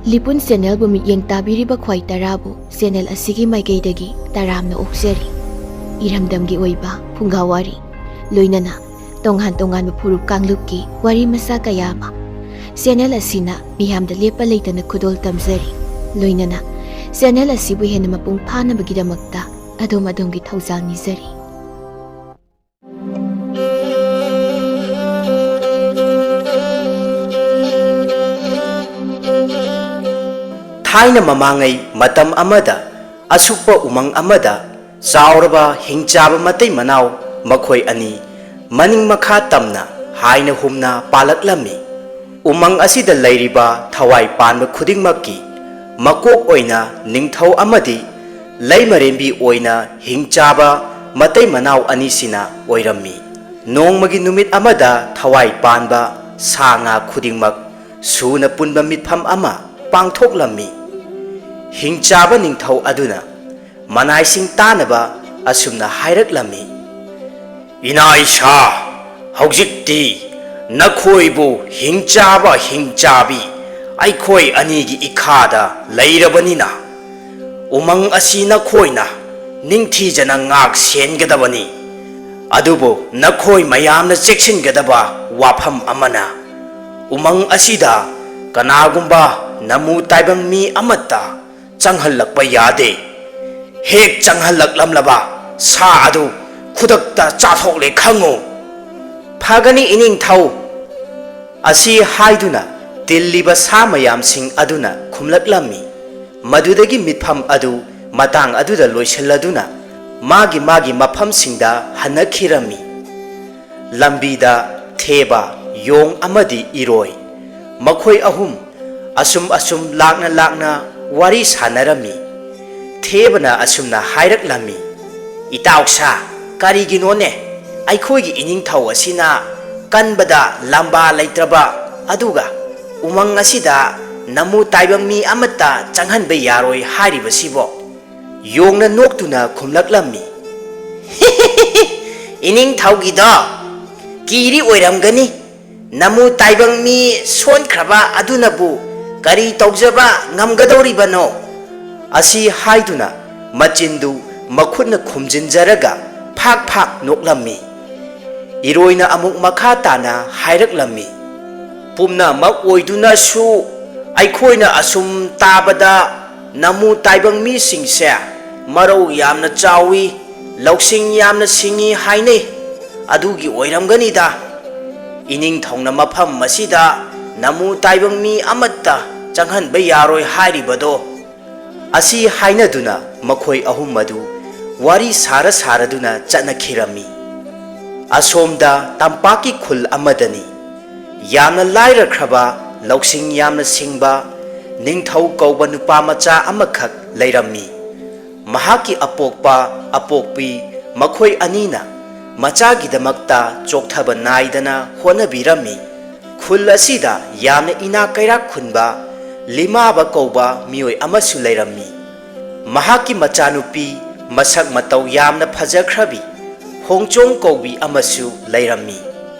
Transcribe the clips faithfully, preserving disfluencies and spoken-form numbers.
ꯂꯤꯄꯨꯟ ꯆꯦꯅꯦꯜꯕꯨ ꯃꯤꯠꯌꯦꯡ ꯇꯥꯕꯤꯔꯤꯕ ꯈ꯭ꯋꯥꯏ ꯇꯔꯥꯕꯨ ꯆꯦꯅꯦꯜ ꯑꯁꯤꯒꯤ ꯃꯥꯏꯀꯩꯗꯒꯤ ꯇꯔꯥꯝꯅ ꯑꯣꯛꯆꯔꯤ꯫ ꯏꯔꯝꯗꯝꯒꯤ ꯑꯣꯏꯕ ꯐꯨꯡꯒꯥ ꯋꯥꯔꯤ, ꯂꯣꯏꯅꯅ ꯇꯣꯉꯥꯟ ꯇꯣꯉꯥꯟꯕ ꯐꯨꯔꯨꯞ ꯀꯥꯡꯂꯨꯞꯀꯤ ꯋꯥꯔꯤ ꯃꯆꯥ ꯀꯌꯥ ꯑꯃ ꯆꯦꯅꯦꯜ ꯑꯁꯤꯅ ꯃꯤꯌꯥꯝꯗ ꯂꯦꯞꯄ ꯂꯩꯇꯅ ꯈꯨꯗꯣꯜ ꯇꯝꯖꯔꯤ꯫ ꯂꯣꯏꯅꯅ ꯆꯦꯅꯦꯜ ꯑꯁꯤꯕꯨ ꯍꯦꯟꯅ ꯃꯄꯨꯡ ꯐꯥꯅꯕꯒꯤꯗꯃꯛꯇ ꯑꯗꯣꯝ ꯑꯗꯣꯝꯒꯤ ꯊꯧꯖꯥꯜ ꯅꯤꯖꯔꯤ꯫ ꯊꯥꯏꯅ ꯃꯃꯥꯡꯉꯩ ꯃꯇꯝ ꯑꯃꯗ ꯑꯁꯨꯛꯄ ꯎꯃꯪ ꯑꯃꯗ ꯆꯥꯎꯔꯕ ꯍꯤꯡꯆꯥꯕ ꯃꯇꯩ ꯃꯅꯥꯎ ꯃꯈꯣꯏ ꯑꯅꯤ ꯃꯅꯤꯡ ꯃꯈꯥ ꯇꯝꯅ ꯍꯥꯏꯅ ꯍꯨꯝꯅ ꯄꯥꯜꯂꯛꯂꯝꯃꯤ꯫ ꯎꯃꯪ ꯑꯁꯤꯗ ꯂꯩꯔꯤꯕ ꯊꯋꯥꯏ ꯄꯥꯟꯕ ꯈꯨꯗꯤꯡꯃꯛꯀꯤ ꯃꯀꯣꯛ ꯑꯣꯏꯅ ꯅꯤꯡꯊꯧ ꯑꯃꯗꯤ ꯂꯩꯃꯔꯦꯟꯕꯤ ꯑꯣꯏꯅ ꯍꯤꯡꯆꯥꯕ ꯃꯇꯩ ꯃꯅꯥꯎ ꯑꯅꯤꯁꯤꯅ ꯑꯣꯏꯔꯝꯃꯤ꯫ ꯅꯣꯡꯃꯒꯤ ꯅꯨꯃꯤꯠ ꯑꯃꯗ ꯊꯋꯥꯏ ꯄꯥꯟꯕ ꯁꯥ ꯉꯥ ꯈꯨꯗꯤꯡꯃꯛ ꯁꯨꯅ ꯄꯨꯟꯕ ꯃꯤꯠꯐꯝ ꯑꯃ ꯄꯥꯡꯊꯣꯛꯂꯝꯃꯤ꯫ ꯍꯤꯡꯆꯥꯕ ꯅꯤꯡꯊꯧ ꯑꯗꯨꯅ ꯃꯅꯥꯏꯁꯤꯡ ꯇꯥꯅꯕ ꯑꯁꯨꯝꯅ ꯍꯥꯏꯔꯛꯂꯝꯃꯤ, "ꯏꯅꯥ ꯏꯁꯥ, ꯍꯧꯖꯤꯛꯇꯤ ꯅꯈꯣꯏꯕꯨ ꯍꯤꯡꯆꯥꯕ ꯍꯤꯡꯆꯥꯕꯤ ꯑꯩꯈꯣꯏ ꯑꯅꯤꯒꯤ ꯏꯈꯥꯗ ꯂꯩꯔꯕꯅꯤꯅ, ꯎꯃꯪ ꯑꯁꯤ ꯅꯈꯣꯏꯅ ꯅꯤꯡꯊꯤꯖꯅ ꯉꯥꯛ ꯁꯦꯟꯒꯗꯕꯅꯤ꯫ ꯑꯗꯨꯕꯨ ꯅꯈꯣꯏ ꯃꯌꯥꯝꯅ ꯆꯦꯛꯁꯤꯟꯒꯗꯕ ꯋꯥꯐꯝ ꯑꯃꯅ, ꯎꯃꯪ ꯑꯁꯤꯗ ꯀꯅꯥꯒꯨꯝꯕ ꯅꯃꯨ ꯇꯥꯏꯕꯪ ꯃꯤ ꯑꯃꯠꯇ ꯆꯪꯍꯜꯂꯛꯄ ꯌꯥꯗꯦ꯫ ꯍꯦꯛ ꯆꯪꯍꯜꯂꯛꯂꯝꯂꯕ ꯁꯥ ꯑꯗꯨ ꯈꯨꯗꯛꯇ ꯆꯥꯊꯣꯛꯂꯦ ꯈꯪꯉꯨ꯫" "ꯐꯒꯅꯤ ꯏꯅꯤꯡꯊꯧ" ꯑꯁꯤ ꯍꯥꯏꯗꯨꯅ ꯇꯤꯜꯂꯤꯕ ꯁꯥ ꯃꯌꯥꯝꯁꯤꯡ ꯑꯗꯨꯅ ꯈꯨꯝꯂꯛꯂꯝꯃꯤ꯫ ꯃꯗꯨꯗꯒꯤ ꯃꯤꯠꯐꯝ ꯑꯗꯨ ꯃꯇꯥꯡ ꯑꯗꯨꯗ ꯂꯣꯏꯁꯤꯜꯂꯗꯨꯅ ꯃꯥꯒꯤ ꯃꯥꯒꯤ ꯃꯐꯝꯁꯤꯡꯗ ꯍꯟꯅꯈꯤꯔꯝꯃꯤ꯫ ꯂꯝꯕꯤꯗ ꯊꯦꯕ, ꯌꯣꯡ ꯑꯃꯗꯤ ꯏꯔꯣꯏ, ꯃꯈꯣꯏ ꯑꯍꯨꯝ ꯑꯁꯨꯝ ꯑꯁꯨꯝ ꯂꯥꯛꯅ ꯂꯥꯛꯅ ꯋꯥꯔꯤ ꯁꯥꯟꯅꯔꯝꯃꯤ꯫ ꯊꯦꯕꯅ ꯑꯁꯨꯝꯅ ꯍꯥꯏꯔꯛꯂꯝꯃꯤ, "ꯏꯇꯥꯎꯁꯥ, ꯀꯔꯤꯒꯤꯅꯣꯅꯦ ꯑꯩꯈꯣꯏꯒꯤ ꯏꯅꯤꯡꯊꯧ ꯑꯁꯤꯅ ꯀꯟꯕꯗ ꯂꯝꯕꯥ ꯂꯩꯇ꯭ꯔꯕ, ꯑꯗꯨꯒ ꯎꯃꯪ ꯑꯁꯤꯗ ꯅꯃꯨ ꯇꯥꯏꯕꯪ ꯃꯤ ꯑꯃꯠꯇ ꯆꯪꯍꯟꯕ ꯌꯥꯔꯣꯏ ꯍꯥꯏꯔꯤꯕꯁꯤꯕꯣ?" ꯌꯣꯡꯅ ꯅꯣꯛꯇꯨꯅ ꯈꯨꯝꯂꯛꯂꯝꯃꯤ, "ꯏꯅꯤꯡꯊꯧꯒꯤꯗꯣ ꯀꯤꯔꯤ ꯑꯣꯏꯔꯝꯒꯅꯤ꯫ ꯅꯃꯨ ꯇꯥꯏꯕꯪ ꯃꯤ ꯁꯣꯟꯈ꯭ꯔꯕ ꯑꯗꯨꯅꯕꯨ "ꯀꯔꯤ ꯇꯧꯖꯕ ꯉꯝꯒꯗꯧꯔꯤꯕꯅꯣ?" ꯑꯁꯤ ꯍꯥꯏꯗꯨꯅ ꯃꯆꯤꯟꯗꯨ ꯃꯈꯨꯠꯅ ꯈꯨꯝꯖꯤꯟꯖꯔꯒ ꯐꯥꯛ ꯐꯥꯛ ꯅꯣꯛꯂꯝꯃꯤ꯫ ꯏꯔꯣꯏꯅ ꯑꯃꯨꯛ ꯃꯈꯥ ꯇꯥꯅ ꯍꯥꯏꯔꯛꯂꯝꯃꯤ, "ꯄꯨꯝꯅꯃꯛ ꯑꯣꯏꯗꯨꯅꯁꯨ ꯑꯩꯈꯣꯏꯅ ꯑꯁꯨꯝ ꯇꯥꯕꯗ ꯅꯃꯨ ꯇꯥꯏꯕꯪ ꯃꯤꯁꯤꯡꯁꯦ ꯃꯔꯧ ꯌꯥꯝꯅ ꯆꯥꯎꯏ, ꯂꯧꯁꯤꯡ ꯌꯥꯝꯅ ꯁꯤꯡꯏ ꯍꯥꯏꯅꯩ꯫ ꯑꯗꯨꯒꯤ ꯑꯣꯏꯔꯝꯒꯅꯤꯗ ꯏꯅꯤꯡꯊꯧꯅ ꯃꯐꯝ ꯑꯁꯤꯗ ꯅꯃꯨ ꯇꯥꯏꯕꯪ ꯃꯤ ꯑꯃꯠꯇ ꯆꯪꯍꯟꯕ ꯌꯥꯔꯣꯏ ꯍꯥꯏꯔꯤꯕꯗꯣ?" ꯑꯁꯤ ꯍꯥꯏꯅꯗꯨꯅ ꯃꯈꯣꯏ ꯑꯍꯨꯝ ꯑꯗꯨ ꯋꯥꯔꯤ ꯁꯥꯔ ꯁꯥꯔꯗꯨꯅ ꯆꯠꯅꯈꯤꯔꯝꯃꯤ꯫ ꯑꯁꯣꯝꯗ ꯇꯝꯄꯥꯛꯀꯤ ꯈꯨꯜ ꯑꯃꯗꯅꯤ꯫ ꯌꯥꯝꯅ ꯂꯥꯏꯔꯈ꯭ꯔꯕ, ꯂꯧꯁꯤꯡ ꯌꯥꯝꯅ ꯁꯤꯡꯕ ꯅꯤꯡꯊꯧ ꯀꯧꯕ ꯅꯨꯄꯥ ꯃꯆꯥ ꯑꯃꯈꯛ ꯂꯩꯔꯝꯃꯤ꯫ ꯃꯍꯥꯛꯀꯤ ꯑꯄꯣꯛꯄ ꯑꯄꯣꯛꯄꯤ ꯃꯈꯣꯏ ꯑꯅꯤꯅ ꯃꯆꯥꯒꯤꯗꯃꯛꯇ ꯆꯣꯛꯊꯕ ꯅꯥꯏꯗꯅ ꯍꯣꯠꯅꯕꯤꯔꯝꯃꯤ꯫ ꯈꯨꯜ ꯑꯁꯤꯗ ꯌꯥꯝꯅ ꯏꯅꯥꯛ ꯀꯩꯔꯥꯛ ꯈꯨꯟꯕ ꯂꯤꯃꯥꯕ ꯀꯧꯕ ꯃꯤꯑꯣꯏ ꯑꯃꯁꯨ ꯂꯩꯔꯝꯃꯤ꯫ ꯃꯍꯥꯛꯀꯤ ꯃꯆꯥꯅꯨꯄꯤ ꯃꯁꯛ ꯃꯇꯧ ꯌꯥꯝꯅ ꯐꯖꯈ꯭ꯔꯕꯤ ꯍꯣꯡꯆꯣꯡ ꯀꯧꯕꯤ ꯑꯃꯁꯨ ꯂꯩꯔꯝꯃꯤ꯫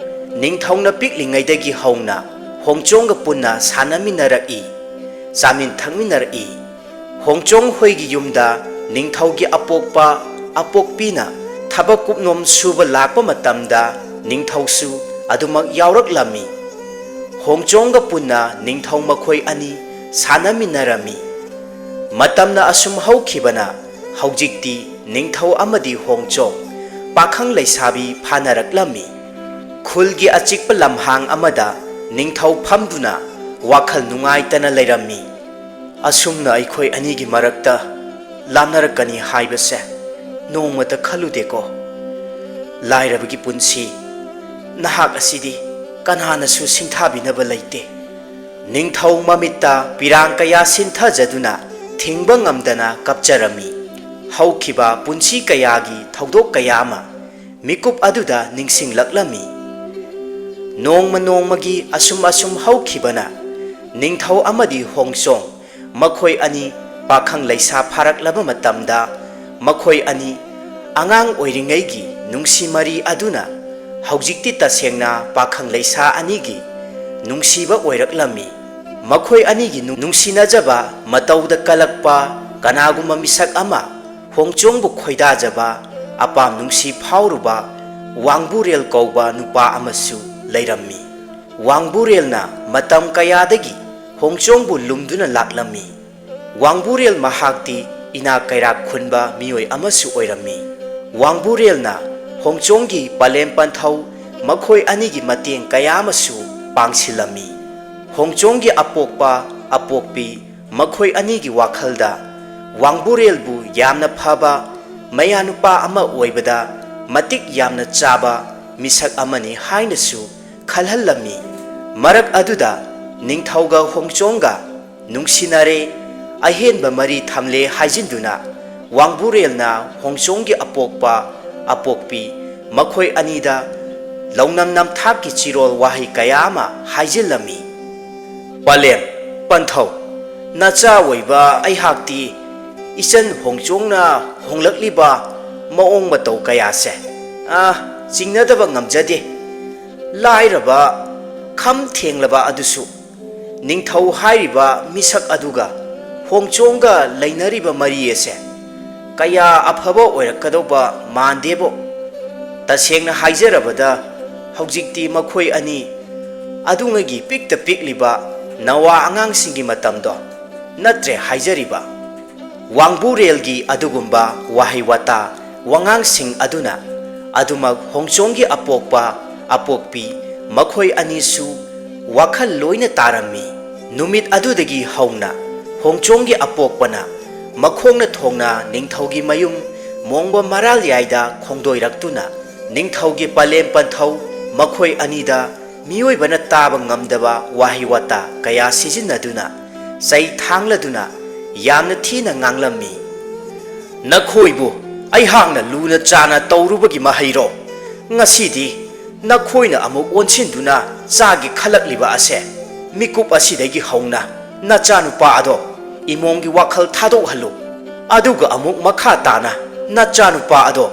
ꯅꯤꯡꯊꯧꯅ ꯄꯤꯛꯂꯤꯉꯩꯗꯒꯤ ꯍꯧꯅ ꯍꯣꯡꯆꯣꯡꯒ ꯄꯨꯟꯅ ꯁꯥꯟꯅꯃꯤꯟꯅꯔꯛꯏ, ꯆꯥꯃꯤꯟ ꯊꯛꯃꯤꯟꯅꯔꯛꯏ꯫ ꯍꯣꯡꯆꯣꯡ ꯍꯣꯏꯒꯤ ꯌꯨꯝꯗ ꯅꯤꯡꯊꯧꯒꯤ ꯑꯄꯣꯛꯄ ꯑꯄꯣꯛꯄꯤꯅ ꯊꯕꯛ ꯀꯨꯞꯅꯣꯝ ꯁꯨꯕ ꯂꯥꯛꯄ ꯃꯇꯝꯗ ꯅꯤꯡꯊꯧꯁꯨ ꯑꯗꯨꯃꯛ ꯌꯥꯎꯔꯛꯂꯝꯃꯤ꯫ ꯍꯣꯡꯆꯣꯡꯒ ꯄꯨꯟꯅ ꯅꯤꯡꯊꯧ ꯃꯈꯣꯏ ꯑꯅꯤ ꯁꯥꯟꯅꯃꯤꯟꯅꯔꯝꯃꯤ꯫ ꯃꯇꯝꯅ ꯑꯁꯨꯝ ꯍꯧꯈꯤꯕꯅ ꯍꯧꯖꯤꯛꯇꯤ ꯅꯤꯡꯊꯧ ꯑꯃꯗꯤ ꯍꯣꯡꯆꯣꯡ ꯄꯥꯈꯪ ꯂꯩꯁꯥꯕꯤ ꯐꯥꯅꯔꯛꯂꯝꯃꯤ꯫ ꯈꯨꯜꯒꯤ ꯑꯆꯤꯛꯄ ꯂꯝꯍꯥꯡ ꯑꯃꯗ ꯅꯤꯡꯊꯧ ꯐꯝꯗꯨꯅ ꯋꯥꯈꯜ ꯅꯨꯡꯉꯥꯏꯇꯅ ꯂꯩꯔꯝꯃꯤ꯫ "ꯑꯁꯨꯝꯅ ꯑꯩꯈꯣꯏ ꯑꯅꯤꯒꯤ ꯃꯔꯛꯇ ꯂꯥꯞꯅꯔꯛꯀꯅꯤ ꯍꯥꯏꯕꯁꯦ ꯅꯣꯡꯃꯇ ꯈꯜꯂꯨꯗꯦꯀꯣ꯫ ꯂꯥꯏꯔꯕꯒꯤ ꯄꯨꯟꯁꯤ, ꯅꯍꯥꯛ ꯑꯁꯤꯗꯤ ꯀꯅꯥꯅꯁꯨ ꯁꯤꯡꯊꯥꯕꯤꯅꯕ ꯂꯩꯇꯦ꯫" ꯅꯤꯡꯊꯧ ꯃꯃꯤꯠꯇ ꯄꯤꯔꯥꯡ ꯀꯌꯥ ꯁꯤꯟꯊꯖꯗꯨꯅ ꯊꯤꯡꯕ ꯉꯝꯗꯅ ꯀꯞꯆꯔꯝꯃꯤ꯫ ꯍꯧꯈꯤꯕ ꯄꯨꯟꯁꯤ ꯀꯌꯥꯒꯤ ꯊꯧꯗꯣꯛ ꯀꯌꯥ ꯑꯃ ꯃꯤꯀꯨꯞ ꯑꯗꯨꯗ ꯅꯤꯡꯁꯤꯡꯂꯛꯂꯝꯃꯤ꯫ ꯅꯣꯡꯃ ꯅꯣꯡꯃꯒꯤ ꯑꯁꯨꯝ ꯑꯁꯨꯝ ꯍꯧꯈꯤꯕꯅ ꯅꯤꯡꯊꯧ ꯑꯃꯗꯤ ꯍꯣꯡꯆꯣꯡ ꯃꯈꯣꯏ ꯑꯅꯤ ꯄꯥꯈꯪ ꯂꯩꯁꯥ ꯐꯥꯔꯛꯂꯕ ꯃꯇꯝꯗ ꯃꯈꯣꯏ ꯑꯅꯤ ꯑꯉꯥꯡ ꯑꯣꯏꯔꯤꯉꯩꯒꯤ ꯅꯨꯡꯁꯤ ꯃꯔꯤ ꯑꯗꯨꯅ ꯍꯧꯖꯤꯛꯇꯤ ꯇꯁꯦꯡꯅ ꯄꯥꯈꯪ ꯂꯩꯁꯥ ꯑꯅꯤꯒꯤ ꯅꯨꯡꯁꯤꯕ ꯑꯣꯏꯔꯛꯂꯝꯃꯤ꯫ ꯃꯈꯣꯏ ꯑꯅꯤꯒꯤ ꯅꯨꯡ-, ꯅꯨꯡꯁꯤꯅꯖꯕ ꯃꯇꯧꯗ ꯀꯜꯂꯛꯄ ꯀꯅꯥꯒꯨꯝꯕ ꯃꯤꯁꯛ ꯑꯃ, ꯍꯣꯡꯆꯣꯡꯕꯨ ꯈꯣꯏꯗꯥꯖꯕ, ꯑꯄꯥꯝ ꯅꯨꯡꯁꯤ ꯐꯥꯎꯔꯨꯕ ꯋꯥꯡꯕꯨꯔꯦꯜ ꯀꯧꯕ ꯅꯨꯄꯥ ꯑꯃꯁꯨ ꯂꯩꯔꯝꯃꯤ꯫ ꯋꯥꯡꯕꯨꯔꯦꯜꯅ ꯃꯇꯝ ꯀꯌꯥꯗꯒꯤ ꯍꯣꯡꯆꯣꯡꯕꯨ ꯂꯨꯝꯗꯨꯅ ꯂꯥꯛꯂꯝꯃꯤ꯫ ꯋꯥꯡꯕꯨꯔꯦꯜ ꯃꯍꯥꯛꯇꯤ ꯏꯅꯥꯛ ꯀꯩꯔꯥꯛ ꯈꯨꯟꯕ ꯃꯤꯑꯣꯏ ꯑꯃꯁꯨ ꯑꯣꯏꯔꯝꯃꯤ꯫ ꯋꯥꯡꯕꯨꯔꯦꯜꯅ ꯍꯣꯡꯆꯣꯡꯒꯤ ꯄꯂꯦꯝ ꯄꯟꯊꯧ ꯃꯈꯣꯏ ꯑꯅꯤꯒꯤ ꯃꯇꯦꯡ ꯀꯌꯥ ꯑꯃꯁꯨ ꯄꯥꯡꯁꯤꯜꯂꯝꯃꯤ꯫ ꯍꯣꯡꯆꯣꯡꯒꯤ ꯑꯄꯣꯛꯄ ꯑꯄꯣꯛꯄꯤ ꯃꯈꯣꯏ ꯑꯅꯤꯒꯤ ꯋꯥꯈꯜꯗ ꯋꯥꯡꯕꯨꯔꯦꯜꯕꯨ ꯌꯥꯝꯅ ꯐꯕ ꯃꯌꯥꯅꯨꯄꯥ ꯑꯃ ꯑꯣꯏꯕꯗ ꯃꯇꯤꯛ ꯌꯥꯝꯅ ꯆꯥꯕ ꯃꯤꯁꯛ ꯑꯃꯅꯤ ꯍꯥꯏꯅꯁꯨ ꯈꯜꯍꯜꯂꯝꯃꯤ꯫ ꯃꯔꯛ ꯑꯗꯨꯗ ꯅꯤꯡꯊꯧꯒ ꯍꯣꯡꯆꯣꯡꯒ ꯅꯨꯡꯁꯤꯅꯔꯦ, ꯑꯍꯦꯟꯕ ꯃꯔꯤ ꯊꯝꯂꯦ ꯍꯥꯏꯖꯤꯟꯗꯨꯅ ꯋꯥꯡꯕꯨꯔꯦꯜꯅ ꯍꯣꯡꯆꯣꯡꯒꯤ ꯑꯄꯣꯛꯄ ꯑꯄꯣꯛꯄꯤ ꯃꯈꯣꯏ ꯑꯅꯤꯗ ꯂꯧꯅꯝ ꯅꯝꯊꯥꯛꯀꯤ ꯆꯤꯔꯣꯜ ꯋꯥꯍꯩ ꯀꯌꯥ ꯑꯃ ꯍꯥꯏꯖꯤꯜꯂꯝꯃꯤ꯫ "ꯄꯂꯦꯝ ꯄꯟꯊꯧ, ꯅꯆꯥ ꯑꯣꯏꯕ ꯑꯩꯍꯥꯛꯇꯤ ꯏꯆꯟ ꯍꯣꯡꯆꯣꯡꯅ ꯍꯣꯡꯂꯛꯂꯤꯕ ꯃꯑꯣꯡ ꯃꯇꯧ ꯀꯌꯥꯁꯦ, ꯑ, ꯆꯤꯡꯅꯗꯕ ꯉꯝꯖꯗꯦ꯫ ꯂꯥꯏꯔꯕ, ꯈꯝ ꯊꯦꯡꯂꯕ ꯑꯗꯨꯁꯨ ꯅꯤꯡꯊꯧ ꯍꯥꯏꯔꯤꯕ ꯃꯤꯁꯛ ꯑꯗꯨꯒ ꯍꯣꯡꯆꯣꯡꯒ ꯂꯩꯅꯔꯤꯕ ꯃꯔꯤ ꯑꯁꯦ ꯀꯌꯥ ꯑꯐꯕ ꯑꯣꯏꯔꯛꯀꯗꯧꯕ ꯃꯥꯟꯗꯦꯕꯣ꯫ ꯇꯁꯦꯡꯅ ꯍꯥꯏꯖꯔꯕꯗ, ꯍꯧꯖꯤꯛꯇꯤ ꯃꯈꯣꯏ ꯑꯅꯤ ꯑꯗꯨꯉꯩꯒꯤ ꯄꯤꯛꯇ ꯄꯤꯛꯂꯤꯕ ꯅꯋꯥ ꯑꯉꯥꯡꯁꯤꯡꯒꯤ ꯃꯇꯝꯗꯣ ꯅꯠꯇ꯭ꯔꯦ ꯍꯥꯏꯖꯔꯤꯕ꯫" ꯋꯥꯡꯕꯨꯔꯦꯜꯒꯤ ꯑꯗꯨꯒꯨꯝꯕ ꯋꯥꯍꯩ ꯋꯥꯇꯥ ꯋꯥꯉꯥꯡꯁꯤꯡ ꯑꯗꯨꯅ ꯑꯗꯨꯃꯛ ꯍꯣꯡꯆꯣꯡꯒꯤ ꯑꯄꯣꯛꯄ ꯑꯄꯣꯛꯄꯤ ꯃꯈꯣꯏ ꯑꯅꯤꯁꯨ ꯋꯥꯈꯜ ꯂꯣꯏꯅ ꯇꯥꯔꯝꯃꯤ꯫ ꯅꯨꯃꯤꯠ ꯑꯗꯨꯗꯒꯤ ꯍꯧꯅ ꯍꯣꯡꯆꯣꯡꯒꯤ ꯑꯄꯣꯛꯄꯅ ꯃꯈꯣꯡꯅ ꯊꯣꯡꯅ ꯅꯤꯡꯊꯧꯒꯤ ꯃꯌꯨꯝ ꯃꯣꯡꯕ ꯃꯔꯥꯜ ꯌꯥꯏꯗ ꯈꯣꯡꯗꯣꯏꯔꯛꯇꯨꯅ ꯅꯤꯡꯊꯧꯒꯤ ꯄꯂꯦꯝ ꯄꯟꯊꯧ ꯃꯈꯣꯏ ꯑꯅꯤꯗ ꯃꯤꯑꯣꯏꯕꯅ ꯇꯥꯕ ꯉꯝꯗꯕ ꯋꯥꯍꯩ ꯋꯥꯇꯥ ꯀꯌꯥ ꯁꯤꯖꯤꯟꯅꯗꯨꯅ ꯆꯩ ꯊꯥꯡꯂꯗꯨꯅ ꯌꯥꯝꯅ ꯊꯤꯅ ꯉꯥꯡꯂꯝꯃꯤ꯫ "ꯅꯈꯣꯏꯕꯨ ꯑꯩꯍꯥꯛꯅ ꯂꯨꯅ ꯆꯥꯅ ꯇꯧꯔꯨꯕꯒꯤ ꯃꯍꯩꯔꯣ? ꯉꯁꯤꯗꯤ ꯅꯈꯣꯏꯅ ꯑꯃꯨꯛ ꯑꯣꯟꯁꯤꯟꯗꯨꯅ ꯆꯥꯒꯦ ꯈꯜꯂꯛꯂꯤꯕ ꯑꯁꯦ? ꯃꯤꯀꯨꯞ ꯑꯁꯤꯗꯒꯤ ꯍꯧꯅ ꯅꯆꯥꯅꯨꯄꯥ ꯑꯗꯣ ꯏꯃꯣꯡꯒꯤ ꯋꯥꯈꯜ ꯊꯥꯗꯣꯛꯍꯜꯂꯨ꯫ ꯑꯗꯨꯒ ꯑꯃꯨꯛ ꯃꯈꯥ ꯇꯥꯅ ꯅꯆꯥꯅꯨꯄꯥ ꯑꯗꯣ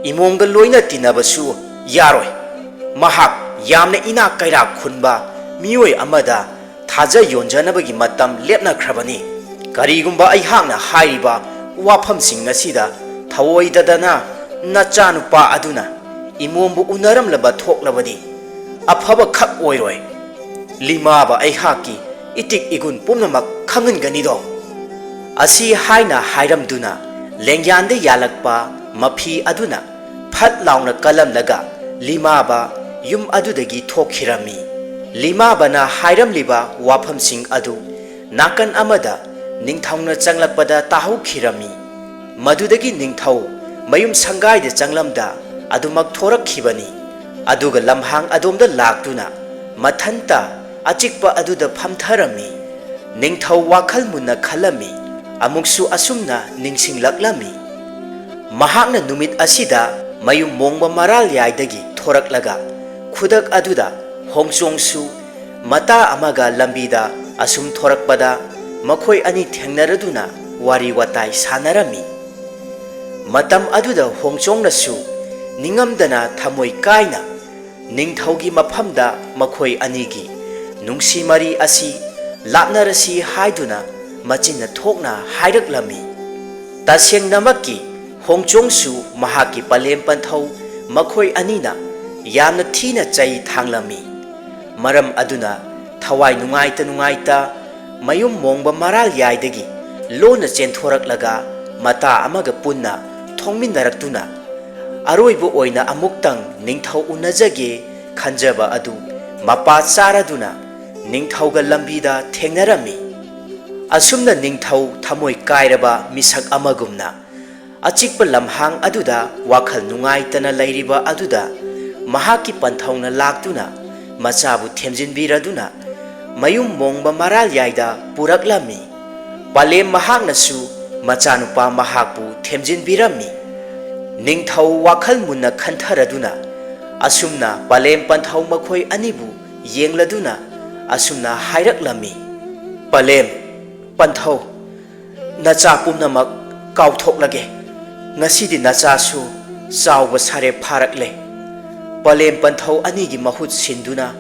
ꯏꯃꯣꯡꯒ ꯂꯣꯏꯅ ꯇꯤꯟꯅꯕꯁꯨ ꯌꯥꯔꯣꯏ꯫ ꯃꯍꯥꯛ ꯌꯥꯝꯅ ꯏꯅꯥꯛ ꯀꯩꯔꯥꯛ ꯈꯨꯟꯕ ꯃꯤꯑꯣꯏ ꯑꯃꯗ ꯊꯥꯖ ꯌꯣꯟꯖꯅꯕꯒꯤ ꯃꯇꯝ ꯂꯦꯞꯅꯈ꯭ꯔꯕꯅꯤ꯫ ꯀꯔꯤꯒꯨꯝꯕ ꯑꯩꯍꯥꯛꯅ ꯍꯥꯏꯔꯤꯕ ꯋꯥꯐꯝꯁꯤꯡ ꯑꯁꯤꯗ ꯊꯧꯑꯣꯏꯗꯗꯅ ꯅꯆꯥꯅꯨꯄꯥ ꯑꯗꯨꯅ ꯏꯃꯣꯝꯕꯨ ꯎꯅꯔꯝꯂꯕ ꯊꯣꯛꯂꯕꯗꯤ ꯑꯐꯕ ꯈꯛ ꯑꯣꯏꯔꯣꯏ꯫ ꯂꯤꯃꯥꯕ ꯑꯩꯍꯥꯛꯀꯤ ꯏꯇꯤꯛ ꯏꯒꯨꯟ ꯄꯨꯝꯅꯃꯛ ꯈꯪꯍꯟꯒꯅꯤꯗꯣ?" ꯑꯁꯤ ꯍꯥꯏꯅ ꯍꯥꯏꯔꯝꯗꯨꯅ ꯂꯦꯡꯌꯥꯟꯗ ꯌꯥꯜꯂꯛꯄ ꯃꯐꯤ ꯑꯗꯨꯅ ꯐꯠ ꯂꯥꯎꯅ ꯀꯜꯂꯝꯂꯒ ꯂꯤꯃꯥꯕ ꯌꯨꯝ ꯑꯗꯨꯗꯒꯤ ꯊꯣꯛꯈꯤꯔꯝꯃꯤ꯫ ꯂꯤꯃꯥꯕꯅ ꯍꯥꯏꯔꯝꯂꯤꯕ ꯋꯥꯐꯝꯁꯤꯡ ꯑꯗꯨ ꯅꯥꯀꯟ ꯑꯃꯗ ꯅꯤꯡꯊꯧꯅ ꯆꯪꯂꯛꯄꯗ ꯇꯥꯍꯧꯈꯤꯔꯝꯃꯤ꯫ ꯃꯗꯨꯗꯒꯤ ꯅꯤꯡꯊꯧ ꯃꯌꯨꯝ ꯁꯪꯒꯥꯏꯗ ꯆꯪꯂꯝꯗ ꯑꯗꯨꯃꯛ ꯊꯣꯔꯛꯈꯤꯕꯅꯤ꯫ ꯑꯗꯨꯒ ꯂꯝꯍꯥꯡ ꯑꯗꯣꯝꯗ ꯂꯥꯛꯇꯨꯅ ꯃꯊꯟꯇ ꯑꯆꯤꯛꯄ ꯑꯗꯨꯗ ꯐꯝꯊꯔꯝꯃꯤ꯫ ꯅꯤꯡꯊꯧ ꯋꯥꯈꯜ ꯃꯨꯟꯅ ꯈꯜꯂꯝꯃꯤ꯫ ꯑꯃꯨꯛꯁꯨ ꯑꯁꯨꯝꯅ ꯅꯤꯡꯁꯤꯡꯂꯛꯂꯝꯃꯤ꯫ ꯃꯍꯥꯛꯅ ꯅꯨꯃꯤꯠ ꯑꯁꯤꯗ ꯃꯌꯨꯝ ꯃꯣꯡꯕ ꯃꯔꯥꯜ ꯌꯥꯏꯗꯒꯤ ꯊꯣꯔꯛꯂꯒ ꯈꯨꯗꯛ ꯑꯗꯨꯗ ꯍꯣꯡꯆꯣꯡꯁꯨ ꯃꯇꯥ ꯑꯃꯒ ꯂꯝꯕꯤꯗ ꯑꯁꯨꯝ ꯊꯣꯔꯛꯄꯗ ꯃꯈꯣꯏ ꯑꯅꯤ ꯊꯦꯡꯅꯔꯗꯨꯅ ꯋꯥꯔꯤ ꯋꯥꯇꯥꯏ ꯁꯥꯟꯅꯔꯝꯃꯤ꯫ ꯃꯇꯝ ꯑꯗꯨꯗ ꯍꯣꯡꯆꯣꯡꯅꯁꯨ ꯅꯤꯡꯉꯝꯗꯅ ꯊꯃꯣꯏ ꯀꯥꯏꯅ ꯅꯤꯡꯊꯧꯒꯤ ꯃꯐꯝꯗ ꯃꯈꯣꯏ ꯑꯅꯤꯒꯤ ꯅꯨꯡꯁꯤ ꯃꯔꯤ ꯑꯁꯤ ꯂꯥꯞꯅꯔꯁꯤ ꯍꯥꯏꯗꯨꯅ ꯃꯆꯤꯟꯅ ꯊꯣꯛꯅ ꯍꯥꯏꯔꯛꯂꯝꯃꯤ꯫ ꯇꯁꯦꯡꯅꯃꯛꯀꯤ ꯍꯣꯡꯆꯣꯡꯁꯨ ꯃꯍꯥꯛꯀꯤ ꯄꯂꯦꯝ ꯄꯟꯊꯧ ꯃꯈꯣꯏ ꯑꯅꯤꯅ ꯌꯥꯝꯅ ꯊꯤꯅ ꯆꯩ ꯊꯥꯡꯂꯝꯃꯤ꯫ ꯃꯔꯝ ꯑꯗꯨꯅ ꯊꯋꯥꯏ ꯅꯨꯡꯉꯥꯏꯇ ꯅꯨꯡꯉꯥꯏꯇ ꯃꯌꯨꯝ ꯃꯣꯡꯕ ꯃꯔꯥꯜ ꯌꯥꯏꯗꯒꯤ ꯂꯣꯟꯅ ꯆꯦꯟꯊꯣꯔꯛꯂꯒ ꯃꯇꯥ ꯑꯃꯒ ꯄꯨꯟꯅ ꯊꯣꯡꯃꯤꯟꯅꯔꯛꯇꯨꯅ ꯑꯔꯣꯏꯕ ꯑꯣꯏꯅ ꯑꯃꯨꯛꯇꯪ ꯅꯤꯡꯊꯧ ꯎꯅꯖꯒꯦ ꯈꯟꯖꯕ ꯑꯗꯨ ꯃꯄꯥ ꯆꯥꯔꯗꯨꯅ ꯅꯤꯡꯊꯧꯒ ꯂꯝꯕꯤꯗ ꯊꯦꯡꯅꯔꯝꯃꯤ꯫ ꯑꯁꯨꯝꯅ ꯅꯤꯡꯊꯧ ꯊꯃꯣꯏ ꯀꯥꯏꯔꯕ ꯃꯤꯁꯛ ꯑꯃꯒꯨꯝꯅ ꯑꯆꯤꯛꯄ ꯂꯝꯍꯥꯡ ꯑꯗꯨꯗ ꯋꯥꯈꯜ ꯅꯨꯡꯉꯥꯏꯇꯅ ꯂꯩꯔꯤꯕ ꯑꯗꯨꯗ ꯃꯍꯥꯛꯀꯤ ꯄꯟꯊꯧꯅ ꯂꯥꯛꯇꯨꯅ ꯃꯆꯥꯕꯨ ꯊꯦꯝꯖꯤꯟꯕꯤꯔꯗꯨꯅ ꯃꯌꯨꯝ ꯃꯣꯡꯕ ꯃꯔꯥꯜ ꯌꯥꯏꯗ ꯄꯨꯔꯛꯂꯝꯃꯤ꯫ ꯄꯂꯦꯝ ꯃꯍꯥꯛꯅꯁꯨ ꯃꯆꯥꯅꯨꯄꯥ ꯃꯍꯥꯛꯄꯨ ꯊꯦꯝꯖꯤꯟꯕꯤꯔꯝꯃꯤ꯫ ꯅꯤꯡꯊꯧ ꯋꯥꯈꯜ ꯃꯨꯟꯅ ꯈꯟꯊꯔꯗꯨꯅ ꯑꯁꯨꯝꯅ ꯄꯂꯦꯝ ꯄꯟꯊꯧ ꯃꯈꯣꯏ ꯑꯅꯤꯕꯨ ꯌꯦꯡꯂꯗꯨꯅ ꯑꯁꯨꯝꯅ ꯍꯥꯏꯔꯛꯂꯝꯃꯤ, "ꯄꯂꯦꯝ ꯄꯟꯊꯧ, ꯅꯆꯥ ꯄꯨꯝꯅꯃꯛ ꯀꯥꯎꯊꯣꯛꯂꯒꯦ꯫ ꯉꯁꯤꯗꯤ ꯅꯆꯥꯁꯨ ꯆꯥꯎꯕ ꯁꯥꯔꯦ ꯐꯥꯔꯛꯂꯦ꯫" ꯄꯂꯦꯝ ꯄꯟꯊꯧ ꯑꯅꯤꯒꯤ ꯃꯍꯨꯠ ꯁꯤꯟꯗꯨꯅ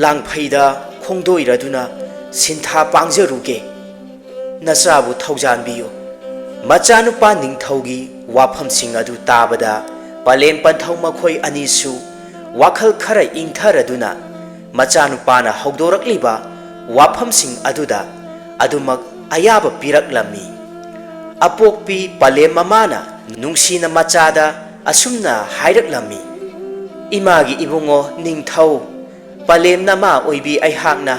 ꯂꯥꯡꯐꯩꯗ ꯈꯣꯡꯗꯣꯏꯔꯗꯨꯅ ꯁꯤꯟꯊꯥ ꯄꯥꯡꯖꯔꯨꯒꯦ꯫ ꯅꯆꯥꯕꯨ ꯊꯧꯖꯥꯟꯕꯤꯌꯨ꯫" ꯃꯆꯥꯅꯨꯄꯥ ꯅꯤꯡꯊꯧꯒꯤ ꯋꯥꯐꯝꯁꯤꯡ ꯑꯗꯨ ꯇꯥꯕꯗ ꯄꯂꯦꯝ ꯄꯟꯊꯧ ꯃꯈꯣꯏ ꯑꯅꯤꯁꯨ ꯋꯥꯈꯜ ꯈꯔ ꯏꯪꯊꯔꯗꯨꯅ ꯃꯆꯥꯅꯨꯄꯥꯅ ꯍꯧꯗꯣꯔꯛꯂꯤꯕ ꯋꯥꯐꯝꯁꯤꯡ ꯑꯗꯨꯗ ꯑꯗꯨꯃꯛ ꯑꯌꯥꯕ ꯄꯤꯔꯛꯂꯝꯃꯤ꯫ ꯑꯄꯣꯛꯄꯤ ꯄꯂꯦꯝ ꯃꯃꯥꯅ ꯅꯨꯡꯁꯤꯅ ꯃꯆꯥꯗ ꯑꯁꯨꯝꯅ ꯍꯥꯏꯔꯛꯂꯝꯃꯤ, "ꯏꯃꯥꯒꯤ ꯏꯕꯨꯡꯉꯣ ꯅꯤꯡꯊꯧ, ꯄꯂꯦꯝ ꯅꯃꯥ ꯑꯣꯏꯕꯤ ꯑꯩꯍꯥꯛꯅ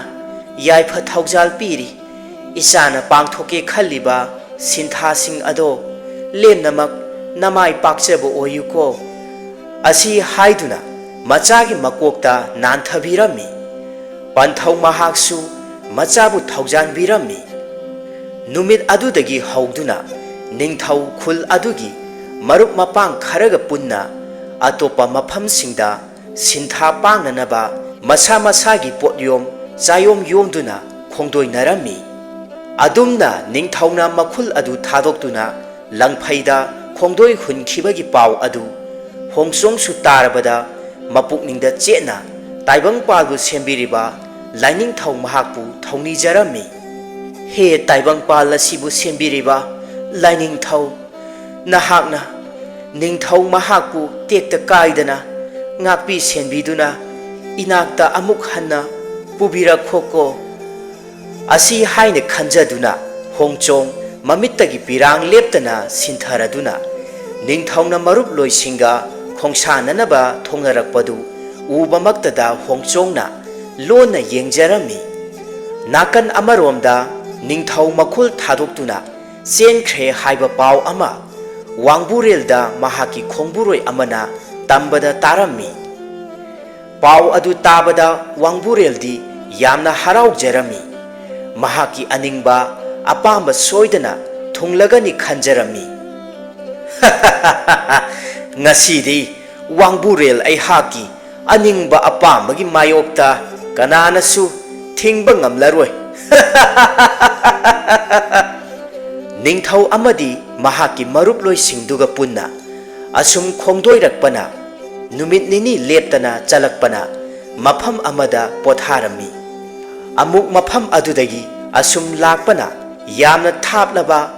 ꯌꯥꯏꯐ ꯊꯧꯖꯥꯜ ꯄꯤꯔꯤ꯫ ꯏꯆꯥꯅ ꯄꯥꯡꯊꯣꯛꯀꯦ ꯈꯜꯂꯤꯕ ꯁꯤꯟꯊꯥꯁꯤꯡ ꯑꯗꯣ ꯂꯦꯝꯅꯃꯛ ꯅꯃꯥꯏ ꯄꯥꯛꯆꯕ ꯑꯣꯏꯌꯨꯀꯣ꯫" ꯑꯁꯤ ꯍꯥꯏꯗꯨꯅ ꯃꯆꯥꯒꯤ ꯃꯀꯣꯛꯇ ꯅꯥꯟꯊꯕꯤꯔꯝꯃꯤ꯫ ꯄꯟꯊꯧ ꯃꯍꯥꯛꯁꯨ ꯃꯆꯥꯕꯨ ꯊꯧꯖꯥꯟꯕꯤꯔꯝꯃꯤ꯫ ꯅꯨꯃꯤꯠ ꯑꯗꯨꯗꯒꯤ ꯍꯧꯗꯨꯅ ꯅꯤꯡꯊꯧ ꯈꯨꯜ ꯑꯗꯨꯒꯤ ꯃꯔꯨꯞ ꯃꯄꯥꯡ ꯈꯔꯒ ꯄꯨꯟꯅ ꯑꯇꯣꯞꯄ ꯃꯐꯝꯁꯤꯡꯗ ꯁꯤꯟꯊꯥ ꯄꯥꯡꯅꯅꯕ ꯃꯁꯥ ꯃꯁꯥꯒꯤ ꯄꯣꯠꯌꯣꯝ ꯆꯥꯌꯣꯝ ꯌꯣꯝꯗꯨꯅ ꯈꯣꯡꯗꯣꯏꯅꯔꯝꯃꯤ꯫ ꯑꯗꯨꯝꯅ ꯅꯤꯡꯊꯧꯅ ꯃꯈꯨꯜ ꯑꯗꯨ ꯊꯥꯗꯣꯛꯇꯨꯅ ꯂꯪꯐꯩꯗ ꯈꯣꯡꯗꯣꯏ ꯍꯨꯟꯈꯤꯕꯒꯤ ꯄꯥꯎ ꯑꯗꯨ ꯍꯣꯡꯆꯣꯡꯁꯨ ꯇꯥꯔꯕꯗ ꯃꯄꯨꯛꯅꯤꯡꯗ ꯆꯦꯠꯅ ꯇꯥꯏꯕꯪꯄꯥꯜꯕꯨ ꯁꯦꯝꯕꯤꯔꯤꯕ ꯂꯥꯏꯅꯤꯡꯊꯧ ꯃꯍꯥꯛꯄꯨ ꯊꯧꯅꯤꯖꯔꯝꯃꯤ꯫ "ꯍꯦ ꯇꯥꯏꯕꯪꯄꯥꯜ ꯑꯁꯤꯕꯨ ꯁꯦꯝꯕꯤꯔꯤꯕ ꯂꯥꯏꯅꯤꯡꯊꯧ, ꯅꯍꯥꯛꯅ ꯅꯤꯡꯊꯧ ꯃꯍꯥꯛꯄꯨ ꯇꯦꯛꯇ ꯀꯥꯏꯗꯅ ꯉꯥꯛꯄꯤ ꯁꯦꯟꯕꯤꯗꯨꯅ ꯏꯅꯥꯛꯇ ꯑꯃꯨꯛ ꯍꯟꯅ ꯄꯨꯕꯤꯔꯛꯈꯣꯀꯣ꯫" ꯑꯁꯤ ꯍꯥꯏꯅ ꯈꯟꯖꯗꯨꯅ ꯍꯣꯡꯆꯣꯡ ꯃꯃꯤꯠꯇꯒꯤ ꯄꯤꯔꯥꯡ ꯂꯦꯞꯇꯅ ꯁꯤꯟꯊꯔꯗꯨꯅ ꯅꯤꯡꯊꯧꯅ ꯃꯔꯨꯞꯂꯣꯏꯁꯤꯡꯒ ꯈꯣꯡꯁꯥꯟꯅꯅꯕ ꯊꯣꯡꯅꯔꯛꯄꯗꯨ ꯎꯕꯃꯛꯇꯗ ꯍꯣꯡꯆꯣꯡꯅ ꯂꯣꯟꯅ ꯌꯦꯡꯖꯔꯝꯃꯤ꯫ ꯅꯥꯀꯟ ꯑꯃꯔꯣꯝꯗ ꯅꯤꯡꯊꯧ ꯃꯈꯨꯜ ꯊꯥꯗꯣꯛꯇꯨꯅ ꯆꯦꯟꯈ꯭ꯔꯦ ꯍꯥꯏꯕ ꯄꯥꯎ ꯑꯃ ꯋꯥꯡꯕꯨꯔꯦꯜꯗ ꯃꯍꯥꯛꯀꯤ ꯈꯣꯡꯕꯨꯔꯣꯏ ꯑꯃꯅ ꯇꯝꯕꯗ ꯇꯥꯔꯝꯃꯤ꯫ ꯄꯥꯎ ꯑꯗꯨ ꯇꯥꯕꯗ ꯋꯥꯡꯕꯨꯔꯦꯜꯗꯤ ꯌꯥꯝꯅ ꯍꯔꯥꯎꯖꯔꯝꯃꯤ꯫ ꯃꯍꯥꯛꯀꯤ ꯑꯅꯤꯡꯕ ꯑꯄꯥꯝꯕ ꯁꯣꯏꯗꯅ ꯊꯨꯡꯂꯒꯅꯤ ꯈꯟꯖꯔꯝꯃꯤ꯫ "ꯉꯁꯤꯗꯤ ꯋꯥꯡꯕꯨꯔꯦꯜ ꯑꯩꯍꯥꯛꯀꯤ ꯑꯅꯤꯡꯕ ꯑꯄꯥꯝꯕꯒꯤ ꯃꯥꯌꯣꯛꯇ ꯀꯅꯥꯅꯁꯨ ꯊꯤꯡꯕ ꯉꯝꯂꯔꯣꯏ꯫" ꯅꯤꯡꯊꯧ ꯑꯃꯗꯤ ꯃꯍꯥꯛꯀꯤ ꯃꯔꯨꯞꯂꯣꯏꯁꯤꯡꯗꯨꯒ ꯄꯨꯟꯅ ꯑꯁꯨꯝ ꯈꯣꯡꯗꯣꯏꯔꯛꯄꯅ ꯅꯨꯃꯤꯠ ꯅꯤꯅꯤ ꯂꯦꯞꯇꯅ ꯆꯠꯂꯛꯄꯅ ꯃꯐꯝ ꯑꯃꯗ ꯄꯣꯊꯥꯔꯝꯃꯤ꯫ ꯑꯃꯨꯛ ꯃꯐꯝ ꯑꯗꯨꯗꯒꯤ ꯑꯁꯨꯝ ꯂꯥꯛꯄꯅ ꯌꯥꯝꯅ ꯊꯥꯞꯂꯕ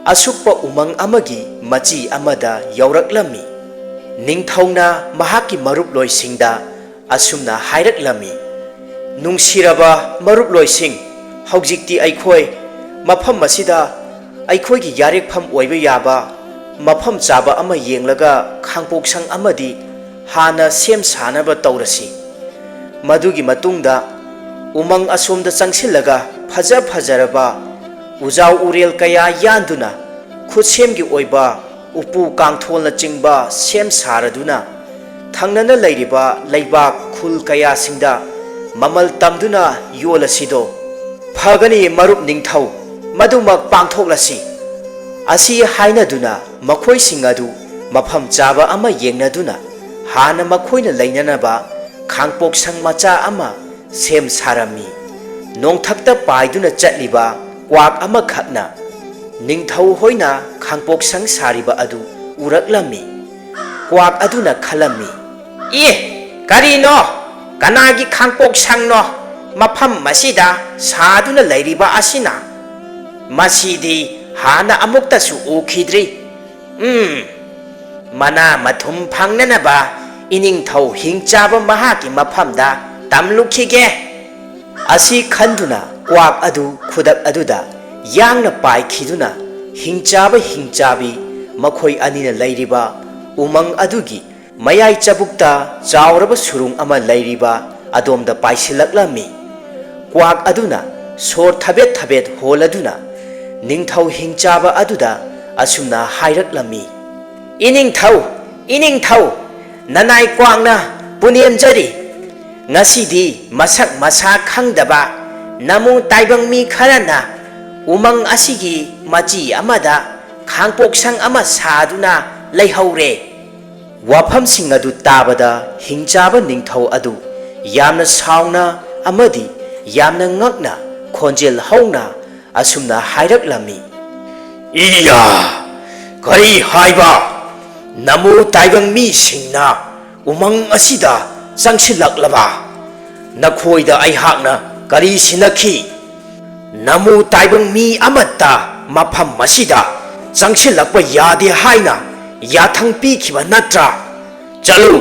ꯑꯁꯨꯛꯄ ꯎꯃꯪ ꯑꯃꯒꯤ ꯃꯆꯤ ꯑꯃꯗ ꯌꯧꯔꯛꯂꯝꯃꯤ꯫ ꯅꯤꯡꯊꯧꯅ ꯃꯍꯥꯛꯀꯤ ꯃꯔꯨꯞꯂꯣꯏꯁꯤꯡꯗ ꯑꯁꯨꯝꯅ ꯍꯥꯏꯔꯛꯂꯝꯃꯤ, "ꯅꯨꯡꯁꯤꯔꯕ ꯃꯔꯨꯞꯂꯣꯏꯁꯤꯡ, ꯍꯧꯖꯤꯛꯇꯤ ꯑꯩꯈꯣꯏ ꯃꯐꯝ ꯑꯁꯤꯗ ꯑꯩꯈꯣꯏꯒꯤ ꯌꯥꯔꯦꯛꯐꯝ ꯑꯣꯏꯕ ꯌꯥꯕ ꯃꯐꯝ ꯆꯥꯕ ꯑꯃ ꯌꯦꯡꯂꯒ ꯈꯥꯡꯄꯣꯛꯁꯪ ꯑꯃꯗꯤ ꯍꯥꯟꯅ ꯁꯦꯝ ꯁꯥꯅꯕ ꯇꯧꯔꯁꯤ꯫ ꯃꯗꯨꯒꯤ ꯃꯇꯨꯡꯗ ꯎꯃꯪ ꯑꯁꯣꯝꯗ ꯆꯪꯁꯤꯜꯂꯒ ꯐꯖ ꯐꯖꯔꯕ ꯎꯖꯥꯎ ꯎꯔꯦꯜ ꯀꯌꯥ ꯌꯥꯟꯗꯨꯅ ꯈꯨꯠꯁꯦꯝꯒꯤ ꯑꯣꯏꯕ ꯎꯄꯨ ꯀꯥꯡꯊꯣꯜꯅꯆꯤꯡꯕ ꯁꯦꯝ ꯁꯥꯔꯗꯨꯅ ꯊꯪꯅꯅ ꯂꯩꯔꯤꯕ ꯂꯩꯕꯥꯛ ꯈꯨꯜ ꯀꯌꯥꯁꯤꯡꯗ ꯃꯃꯜ ꯇꯝꯗꯨꯅ ꯌꯣꯜꯂꯁꯤꯗꯣ?" "ꯐꯒꯅꯤ ꯃꯔꯨꯞ ꯅꯤꯡꯊꯧ, ꯃꯗꯨꯃꯛ ꯄꯥꯡꯊꯣꯛꯂꯁꯤ꯫" ꯑꯁꯤ ꯍꯥꯏꯅꯗꯨꯅ ꯃꯈꯣꯏꯁꯤꯡ ꯑꯗꯨ ꯃꯐꯝ ꯆꯥꯕ ꯑꯃ ꯌꯦꯡꯅꯗꯨꯅ ꯍꯥꯟꯅ ꯃꯈꯣꯏꯅ ꯂꯩꯅꯅꯕ ꯈꯥꯡꯄꯣꯛꯁꯪ ꯃꯆꯥ ꯑꯃ ꯁꯦꯝ ꯁꯥꯔꯝꯃꯤ꯫ ꯅꯣꯡꯊꯛꯇ ꯄꯥꯏꯗꯨꯅ ꯆꯠꯂꯤꯕ ꯀ꯭ꯋꯥꯛ ꯑꯃꯈꯛꯅ ꯅꯤꯡꯊꯧ ꯍꯣꯏꯅ ꯈꯥꯡꯄꯣꯛꯁꯪ ꯁꯥꯔꯤꯕ ꯑꯗꯨ ꯎꯔꯛꯂꯝꯃꯤ꯫ ꯀ꯭ꯋꯥꯛ ꯑꯗꯨꯅ ꯈꯜꯂꯝꯃꯤ, "ꯑꯦ, ꯀꯔꯤꯅꯣ? ꯀꯅꯥꯒꯤ ꯈꯥꯡꯄꯣꯛꯁꯪꯅꯣ ꯃꯐꯝ ꯑꯁꯤꯗ ꯁꯥꯗꯨꯅ ꯂꯩꯔꯤꯕ ꯑꯁꯤꯅ? ꯃꯁꯤꯗꯤ ꯍꯥꯟꯅ ꯑꯃꯨꯛꯇꯁꯨ ꯎꯈꯤꯗ꯭ꯔꯤ꯫ ꯎꯝ, ꯃꯅꯥ ꯃꯊꯨꯝ ꯐꯪꯅꯅꯕ ꯏꯅꯤꯡꯊꯧ ꯍꯤꯡꯆꯥꯕ ꯃꯍꯥꯛꯀꯤ ꯃꯐꯝꯗ ꯇꯝꯂꯨꯈꯤꯒꯦ꯫" ꯑꯁꯤ ꯈꯟꯗꯨꯅ ꯀ꯭ꯋꯥꯛ ꯑꯗꯨ ꯈꯨꯗꯛ ꯑꯗꯨꯗ ꯌꯥꯡꯅ ꯄꯥꯏꯈꯤꯗꯨꯅ ꯍꯤꯡꯆꯥꯕ ꯍꯤꯡꯆꯥꯕꯤ ꯃꯈꯣꯏ ꯑꯅꯤꯅ ꯂꯩꯔꯤꯕ ꯎꯃꯪ ꯑꯗꯨꯒꯤ ꯃꯌꯥꯏ ꯆꯕꯨꯛꯇ ꯆꯥꯎꯔꯕ ꯁꯨꯔꯨꯡ ꯑꯃ ꯂꯩꯔꯤꯕ ꯑꯗꯣꯝꯗ ꯄꯥꯏꯁꯤꯜꯂꯛꯂꯝꯃꯤ꯫ ꯀ꯭ꯋꯥꯛ ꯑꯗꯨꯅ ꯁꯣꯔ ꯊꯕꯦꯠ ꯊꯕꯦꯠ ꯍꯣꯜꯂꯗꯨꯅ ꯅꯤꯡꯊꯧ ꯍꯤꯡꯆꯥꯕ ꯑꯗꯨꯗ ꯑꯁꯨꯝꯅ ꯍꯥꯏꯔꯛꯂꯝꯃꯤ, "ꯏꯅꯤꯡꯊꯧ, ꯏꯅꯤꯡꯊꯧ, ꯅꯅꯥꯏ ꯀ꯭ꯋꯥꯛꯅ ꯄꯨꯅꯦꯝꯖꯔꯤ꯫ ꯉꯁꯤꯗꯤ ꯃꯁꯛ ꯃꯁꯥ ꯈꯪꯗꯕ ꯅꯃꯨ ꯇꯥꯏꯕꯪ ꯃꯤ ꯈꯔꯅ ꯎꯃꯪ ꯑꯁꯤꯒꯤ ꯃꯆꯤ ꯑꯃꯗ ꯈꯥꯡꯄꯣꯛꯁꯪ ꯑꯃ ꯁꯥꯗꯨꯅ ꯂꯩꯍꯧꯔꯦ꯫" ꯋꯥꯐꯝꯁꯤꯡ ꯑꯗꯨ ꯇꯥꯕꯗ ꯍꯤꯡꯆꯥꯕ ꯅꯤꯡꯊꯧ ꯑꯗꯨ ꯌꯥꯝꯅ ꯁꯥꯎꯅ ꯑꯃꯗꯤ ꯌꯥꯝꯅ ꯉꯛꯅ ꯈꯣꯟꯖꯦꯜ ꯍꯧꯅ ꯑꯁꯨꯝꯅ ꯍꯥꯏꯔꯛꯂꯝꯃꯤ, "ꯏꯌꯥ! ꯀꯔꯤ ꯍꯥꯏꯕ? ꯅꯃꯨ ꯇꯥꯏꯕꯪ ꯃꯤꯁꯤꯡꯅ ꯎꯃꯪ ꯑꯁꯤꯗ ꯆꯪꯁꯤꯜꯂꯛꯂꯕ? ꯅꯈꯣꯏꯗ ꯑꯩꯍꯥꯛꯅ "ꯀꯔꯤ ꯁꯤꯟꯅꯈꯤ? ꯅꯃꯨ ꯇꯥꯏꯕꯪ ꯃꯤ ꯑꯃꯠꯇ ꯃꯐꯝ ꯑꯁꯤꯗ ꯆꯪꯁꯤꯜꯂꯛꯄ ꯌꯥꯗꯦ ꯍꯥꯏꯅ ꯌꯥꯊꯪ ꯄꯤꯈꯤꯕ ꯅꯠꯇ꯭ꯔꯥ? ꯆꯠꯂꯨ,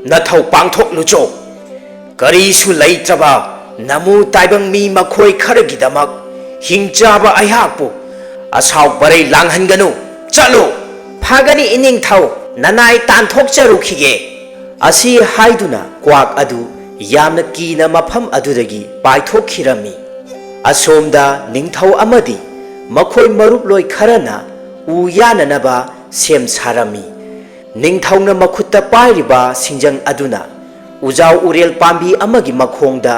ꯅꯊꯧ ꯄꯥꯡꯊꯣꯛꯂꯨꯆꯣ꯫ ꯀꯔꯤꯁꯨ ꯂꯩꯇ꯭ꯔꯕ ꯅꯃꯨ ꯇꯥꯏꯕꯪ ꯃꯤ ꯃꯈꯣꯏ ꯈꯔꯒꯤꯗꯃꯛ ꯍꯤꯡꯆꯥꯕ ꯑꯩꯍꯥꯛꯄꯨ ꯑꯁꯥꯎ ꯕꯔꯩ ꯂꯥꯡꯍꯟꯒꯅꯨ꯫ ꯆꯠꯂꯨ!" "ꯐꯒꯅꯤ ꯏꯅꯤꯡꯊꯧ, ꯅꯅꯥꯏ ꯇꯥꯟꯊꯣꯛꯆꯔꯨꯈꯤꯒꯦ꯫" ꯑꯁꯤ ꯍꯥꯏꯗꯨꯅ ꯀ꯭ꯋꯥꯛ ꯑꯗꯨ ꯌꯥꯝꯅ ꯀꯤꯅ ꯃꯐꯝ ꯑꯗꯨꯗꯒꯤ ꯄꯥꯏꯊꯣꯛꯈꯤꯔꯝꯃꯤ꯫ ꯑꯁꯣꯝꯗ ꯅꯤꯡꯊꯧ ꯑꯃꯗꯤ ꯃꯈꯣꯏ ꯃꯔꯨꯞꯂꯣꯏ ꯈꯔꯅ ꯎ ꯌꯥꯟꯅꯅꯕ ꯁꯦꯝ ꯁꯥꯔꯝꯃꯤ꯫ ꯅꯤꯡꯊꯧꯅ ꯃꯈꯨꯠꯇ ꯄꯥꯏꯔꯤꯕ ꯁꯤꯡꯖꯪ ꯑꯗꯨꯅ ꯎꯖꯥꯎ ꯎꯔꯦꯜ ꯄꯥꯝꯕꯤ ꯑꯃꯒꯤ ꯃꯈꯣꯡꯗ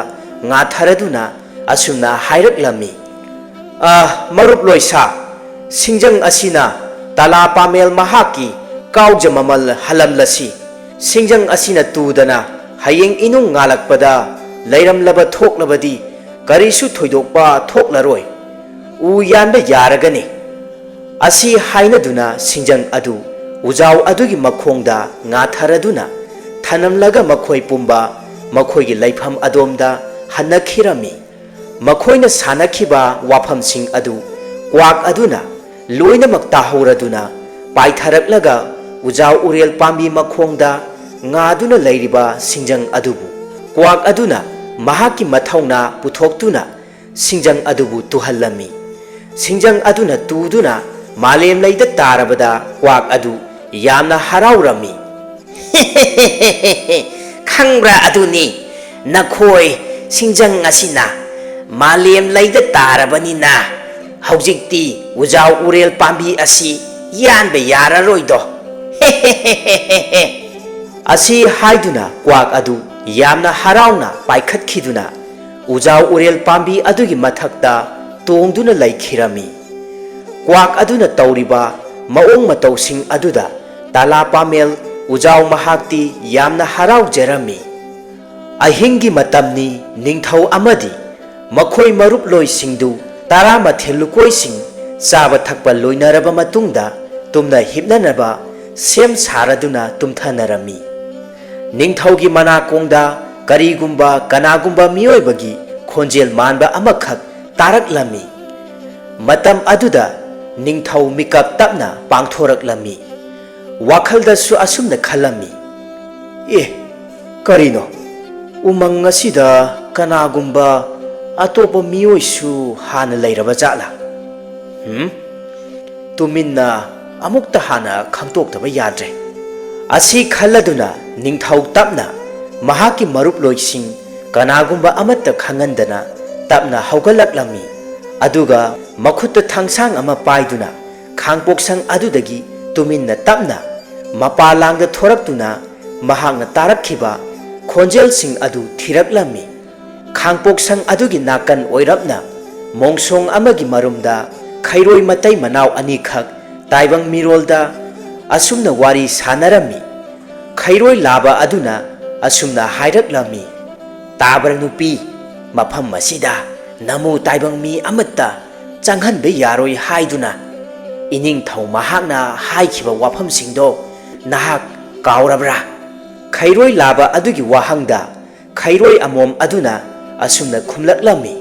ꯉꯥꯊꯔꯗꯨꯅ ꯑꯁꯨꯝꯅ ꯍꯥꯏꯔꯛꯂꯝꯃꯤ, "ꯑ, ꯃꯔꯨꯞ ꯂꯣꯏꯁꯥ, ꯁꯤꯡꯖꯪ ꯑꯁꯤꯅ ꯇꯥꯂꯥ ꯄꯥꯃꯦꯜ ꯃꯍꯥꯛꯀꯤ ꯀꯥꯎꯖ ꯃꯃꯜ ꯍꯜꯂꯝꯂꯁꯤ꯫ ꯁꯤꯡꯖꯪ ꯑꯁꯤꯅ ꯇꯨꯗꯅ ꯍꯌꯦꯡ ꯏꯅꯨꯡ ꯉꯥꯜꯂꯛꯄꯗ ꯂꯩꯔꯝꯂꯕ ꯊꯣꯛꯂꯕꯗꯤ ꯀꯔꯤꯁꯨ ꯊꯣꯏꯗꯣꯛꯄ ꯊꯣꯛꯂꯔꯣꯏ꯫ ꯎ ꯌꯥꯟꯕ ꯌꯥꯔꯒꯅꯤ꯫" ꯑꯁꯤ ꯍꯥꯏꯅꯗꯨꯅ ꯁꯤꯡꯖꯪ ꯑꯗꯨ ꯎꯖꯥꯎ ꯑꯗꯨꯒꯤ ꯃꯈꯣꯡꯗ ꯉꯥꯊꯔꯗꯨꯅ ꯊꯅꯝꯂꯒ ꯃꯈꯣꯏ ꯄꯨꯝꯕ ꯃꯈꯣꯏꯒꯤ ꯂꯩꯐꯝ ꯑꯗꯣꯝꯗ ꯍꯟꯅꯈꯤꯔꯝꯃꯤ꯫ ꯃꯈꯣꯏꯅ ꯁꯥꯟꯅꯈꯤꯕ ꯋꯥꯐꯝꯁꯤꯡ ꯑꯗꯨ ꯀ꯭ꯋꯥꯛ ꯑꯗꯨꯅ ꯂꯣꯏꯅꯃꯛ ꯇꯥꯍꯧꯔꯗꯨꯅ ꯄꯥꯏꯊꯔꯛꯂꯒ ꯎꯖꯥꯎ ꯎꯔꯦꯜ ꯄꯥꯝꯕꯤ ꯃꯈꯣꯡꯗ ꯉꯥꯗꯨꯅ ꯂꯩꯔꯤꯕ ꯁꯤꯡꯖꯪ ꯑꯗꯨꯕꯨ ꯀ꯭ꯋꯥꯛ ꯑꯗꯨꯅ ꯃꯍꯥꯛꯀꯤ ꯃꯊꯧꯅꯥ ꯄꯨꯊꯣꯛꯇꯨꯅ ꯁꯤꯡꯖꯪ ꯑꯗꯨꯕꯨ ꯇꯨꯍꯜꯂꯝꯃꯤ꯫ ꯁꯤꯡꯖꯪ ꯑꯗꯨꯅ ꯇꯨꯗꯨꯅ ꯃꯥꯂꯦꯝ ꯂꯩꯗ ꯇꯥꯔꯕꯗ ꯀ꯭ꯋꯥꯛ ꯑꯗꯨ ꯌꯥꯝꯅ ꯍꯔꯥꯎꯔꯝꯃꯤ꯫ "ꯈꯪꯕ꯭ꯔꯥ, ꯑꯗꯨꯅꯤ, ꯅꯈꯣꯏ ꯁꯤꯡꯖꯪ ꯑꯁꯤꯅ ꯃꯥꯂꯦꯝ ꯂꯩꯗ ꯇꯥꯔꯕꯅꯤꯅ ꯍꯧꯖꯤꯛꯇꯤ ꯎꯖꯥꯎ ꯎꯔꯦꯜ ꯄꯥꯝꯕꯤ ꯑꯁꯤ ꯌꯥꯟꯕ ꯌꯥꯔꯔꯣꯏꯗꯣ꯫" ꯑꯁꯤ ꯍꯥꯏꯗꯨꯅ ꯀ꯭ꯋꯥꯛ ꯑꯗꯨ ꯌꯥꯝꯅ ꯍꯔꯥꯎꯅ ꯄꯥꯏꯈꯠꯈꯤꯗꯨꯅ ꯎꯖꯥꯎ ꯎꯔꯦꯜ ꯄꯥꯝꯕꯤ ꯑꯗꯨꯒꯤ ꯃꯊꯛꯇ ꯇꯣꯡꯗꯨꯅ ꯂꯩꯈꯤꯔꯝꯃꯤ꯫ ꯀ꯭ꯋꯥꯛ ꯑꯗꯨꯅ ꯇꯧꯔꯤꯕ ꯃꯑꯣꯡ ꯃꯇꯧꯁꯤꯡ ꯑꯗꯨꯗ ꯇꯥꯂꯥ ꯄꯥꯃꯦꯜ ꯎꯖꯥꯎ ꯃꯍꯥꯛꯇꯤ ꯌꯥꯝꯅ ꯍꯔꯥꯎꯖꯔꯝꯃꯤ꯫ ꯑꯍꯤꯡꯒꯤ ꯃꯇꯝꯅꯤ꯫ ꯅꯤꯡꯊꯧ ꯑꯃꯗꯤ ꯃꯈꯣꯏ ꯃꯔꯨꯞꯂꯣꯏꯁꯤꯡꯗꯨ ꯇꯔꯥꯃꯊꯦꯜ ꯂꯨꯀꯣꯏꯁꯤꯡ ꯆꯥꯕ ꯊꯛꯄ ꯂꯣꯏꯅꯔꯕ ꯃꯇꯨꯡꯗ ꯇꯨꯝꯅ ꯍꯤꯞꯅꯅꯕ ꯁꯦꯝ ꯁꯥꯔꯗꯨꯅ ꯇꯨꯝꯊꯅꯔꯝꯃꯤ꯫ ꯅꯤꯡꯊꯧꯒꯤ ꯃꯅꯥꯀꯣꯡꯗ ꯀꯔꯤꯒꯨꯝꯕ ꯀꯅꯥꯒꯨꯝꯕ ꯃꯤꯑꯣꯏꯕꯒꯤ ꯈꯣꯟꯖꯦꯜ ꯃꯥꯟꯕ ꯑꯃꯈꯛ ꯇꯥꯔꯛꯂꯝꯃꯤ꯫ ꯃꯇꯝ ꯑꯗꯨꯗ ꯅꯤꯡꯊꯧ ꯃꯤꯀꯞ ꯇꯞꯅ ꯄꯥꯡꯊꯣꯔꯛꯂꯝꯃꯤ꯫ ꯋꯥꯈꯜꯗꯁꯨ ꯑꯁꯨꯝꯅ ꯈꯜꯂꯝꯃꯤ, "ꯑꯦ, ꯀꯔꯤꯅꯣ? ꯎꯃꯪ ꯑꯁꯤꯗ ꯀꯅꯥꯒꯨꯝꯕ ꯑꯇꯣꯞꯄ ꯃꯤꯑꯣꯏꯁꯨ ꯍꯥꯟꯅ ꯂꯩꯔꯕ ꯖꯥꯠꯂꯥ? ꯍꯨꯝ? ꯇꯨꯃꯤꯟꯅ ꯑꯃꯨꯛꯇ ꯍꯥꯟꯅ ꯈꯪꯗꯣꯛꯇꯕ ꯌꯥꯗ꯭ꯔꯦ꯫" ꯑꯁꯤ ꯈꯜꯂꯗꯨꯅ ꯅꯤꯡꯊꯧ ꯇꯞꯅ ꯃꯍꯥꯛꯀꯤ ꯃꯔꯨꯞꯂꯣꯏꯁꯤꯡ ꯀꯅꯥꯒꯨꯝꯕ ꯑꯃꯠꯇ ꯈꯪꯍꯟꯗꯅ ꯇꯞꯅ ꯍꯧꯒꯠꯂꯛꯂꯝꯃꯤ꯫ ꯑꯗꯨꯒ ꯃꯈꯨꯠꯇ ꯊꯥꯡꯁꯥꯡ ꯑꯃ ꯄꯥꯏꯗꯨꯅ ꯈꯥꯡꯄꯣꯛꯁꯪ ꯑꯗꯨꯗꯒꯤ ꯇꯨꯃꯤꯟꯅ ꯇꯞꯅ ꯃꯄꯥ ꯂꯥꯡꯗ ꯊꯣꯔꯛꯇꯨꯅ ꯃꯍꯥꯛꯅ ꯇꯥꯔꯛꯈꯤꯕ ꯈꯣꯟꯖꯦꯜꯁꯤꯡ ꯑꯗꯨ ꯊꯤꯔꯛꯂꯝꯃꯤ꯫ ꯈꯥꯡꯄꯣꯛꯁꯪ ꯑꯗꯨꯒꯤ ꯅꯥꯀꯟ ꯑꯣꯏꯔꯞꯅ ꯃꯣꯡꯁꯣꯡ ꯑꯃꯒꯤ ꯃꯔꯨꯝꯗ ꯈꯩꯔꯣꯏ ꯃꯇꯩ ꯃꯅꯥꯎ ꯑꯅꯤꯈꯛ ꯇꯥꯏꯕꯪ ꯃꯤꯔꯣꯜꯗ ꯑꯁꯨꯝꯅ ꯋꯥꯔꯤ ꯁꯥꯟꯅꯔꯝꯃꯤ꯫ ꯈꯩꯔꯣꯏ ꯂꯥꯕ ꯑꯗꯨꯅ ꯑꯁꯨꯝꯅ ꯍꯥꯏꯔꯛꯂꯝꯃꯤ, "ꯇꯥꯕ꯭ꯔꯥ ꯅꯨꯄꯤ, ꯃꯐꯝ ꯑꯁꯤꯗ ꯅꯃꯨ ꯇꯥꯏꯕꯪ ꯃꯤ ꯑꯃꯠꯇ ꯆꯪꯍꯟꯕ ꯌꯥꯔꯣꯏ ꯍꯥꯏꯗꯨꯅ ꯏꯅꯤꯡꯊꯧ ꯃꯍꯥꯛꯅ ꯍꯥꯏꯈꯤꯕ ꯋꯥꯐꯝꯁꯤꯡꯗꯣ ꯅꯍꯥꯛ ꯀꯥꯎꯔꯕ꯭ꯔꯥ?" ꯈꯩꯔꯣꯏ ꯂꯥꯕ ꯑꯗꯨꯒꯤ ꯋꯥꯍꯪꯗ ꯈꯩꯔꯣꯏ ꯑꯃꯣꯝ ꯑꯗꯨꯅ ꯑꯁꯨꯝꯅ ꯈꯨꯝꯂꯛꯂꯝꯃꯤ,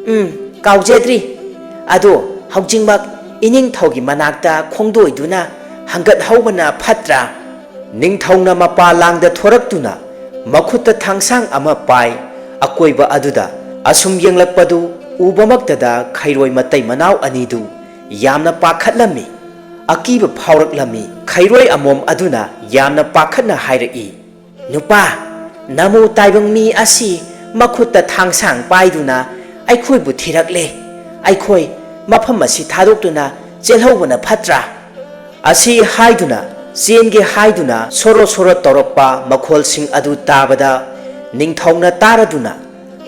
"ꯎꯝ, ꯀꯥꯎꯖꯗ꯭ꯔꯤ꯫ ꯑꯗꯣ ꯍꯧꯖꯤꯛꯃꯛ ꯏꯅꯤꯡꯊꯧꯒꯤ ꯃꯅꯥꯛꯇ ꯈꯣꯡꯗꯣꯏꯗꯨꯅ ꯍꯪꯒꯠꯍꯧꯕꯅ ꯐꯠꯇ꯭ꯔꯥ?" ꯅꯤꯡꯊꯧꯅ ꯃꯄꯥ ꯂꯥꯡꯗ ꯊꯣꯔꯛꯇꯨꯅ ꯃꯈꯨꯠꯇ ꯊꯥꯡꯁꯥꯡ ꯑꯃ ꯄꯥꯏ꯫ ꯑꯀꯣꯏꯕ ꯑꯗꯨꯗ ꯑꯁꯨꯝ ꯌꯦꯡꯂꯛꯄꯗꯨ ꯎꯕꯃꯛꯇꯗ ꯈꯩꯔꯣꯏ ꯃꯇꯩ ꯃꯅꯥꯎ ꯑꯅꯤꯗꯨ ꯌꯥꯝꯅ ꯄꯥꯈꯠꯂꯝꯃꯤ꯫ ꯑꯀꯤꯕ ꯐꯥꯎꯔꯛꯂꯝꯃꯤ꯫ ꯈꯩꯔꯣꯏ ꯑꯃꯣꯝ ꯑꯗꯨꯅ ꯌꯥꯝꯅ ꯄꯥꯈꯠꯅ ꯍꯥꯏꯔꯛꯏ, "ꯅꯨꯄꯥ, ꯅꯃꯨ ꯇꯥꯏꯕꯪ ꯃꯤ ꯑꯁꯤ ꯃꯈꯨꯠꯇ ꯊꯥꯡꯁꯥꯡ ꯄꯥꯏꯗꯨꯅ ꯑꯩꯈꯣꯏꯕꯨ ꯊꯤꯔꯛꯂꯦ꯫ ꯑꯩꯈꯣꯏ ꯃꯐꯝ ꯑꯁꯤ ꯊꯥꯗꯣꯛꯇꯨꯅ ꯆꯦꯜꯍꯧꯕꯅ ꯐꯠꯇ꯭ꯔꯥ?" ꯑꯁꯤ ꯍꯥꯏꯗꯨꯅ ꯆꯦꯟꯒꯦ ꯍꯥꯏꯗꯨꯅ ꯁꯣꯔꯣ ꯁꯣꯔꯣ ꯇꯧꯔꯛꯄ ꯃꯈꯣꯜꯁꯤꯡ ꯑꯗꯨ ꯇꯥꯕꯗ ꯅꯤꯡꯊꯧꯅ ꯇꯥꯔꯗꯨꯅ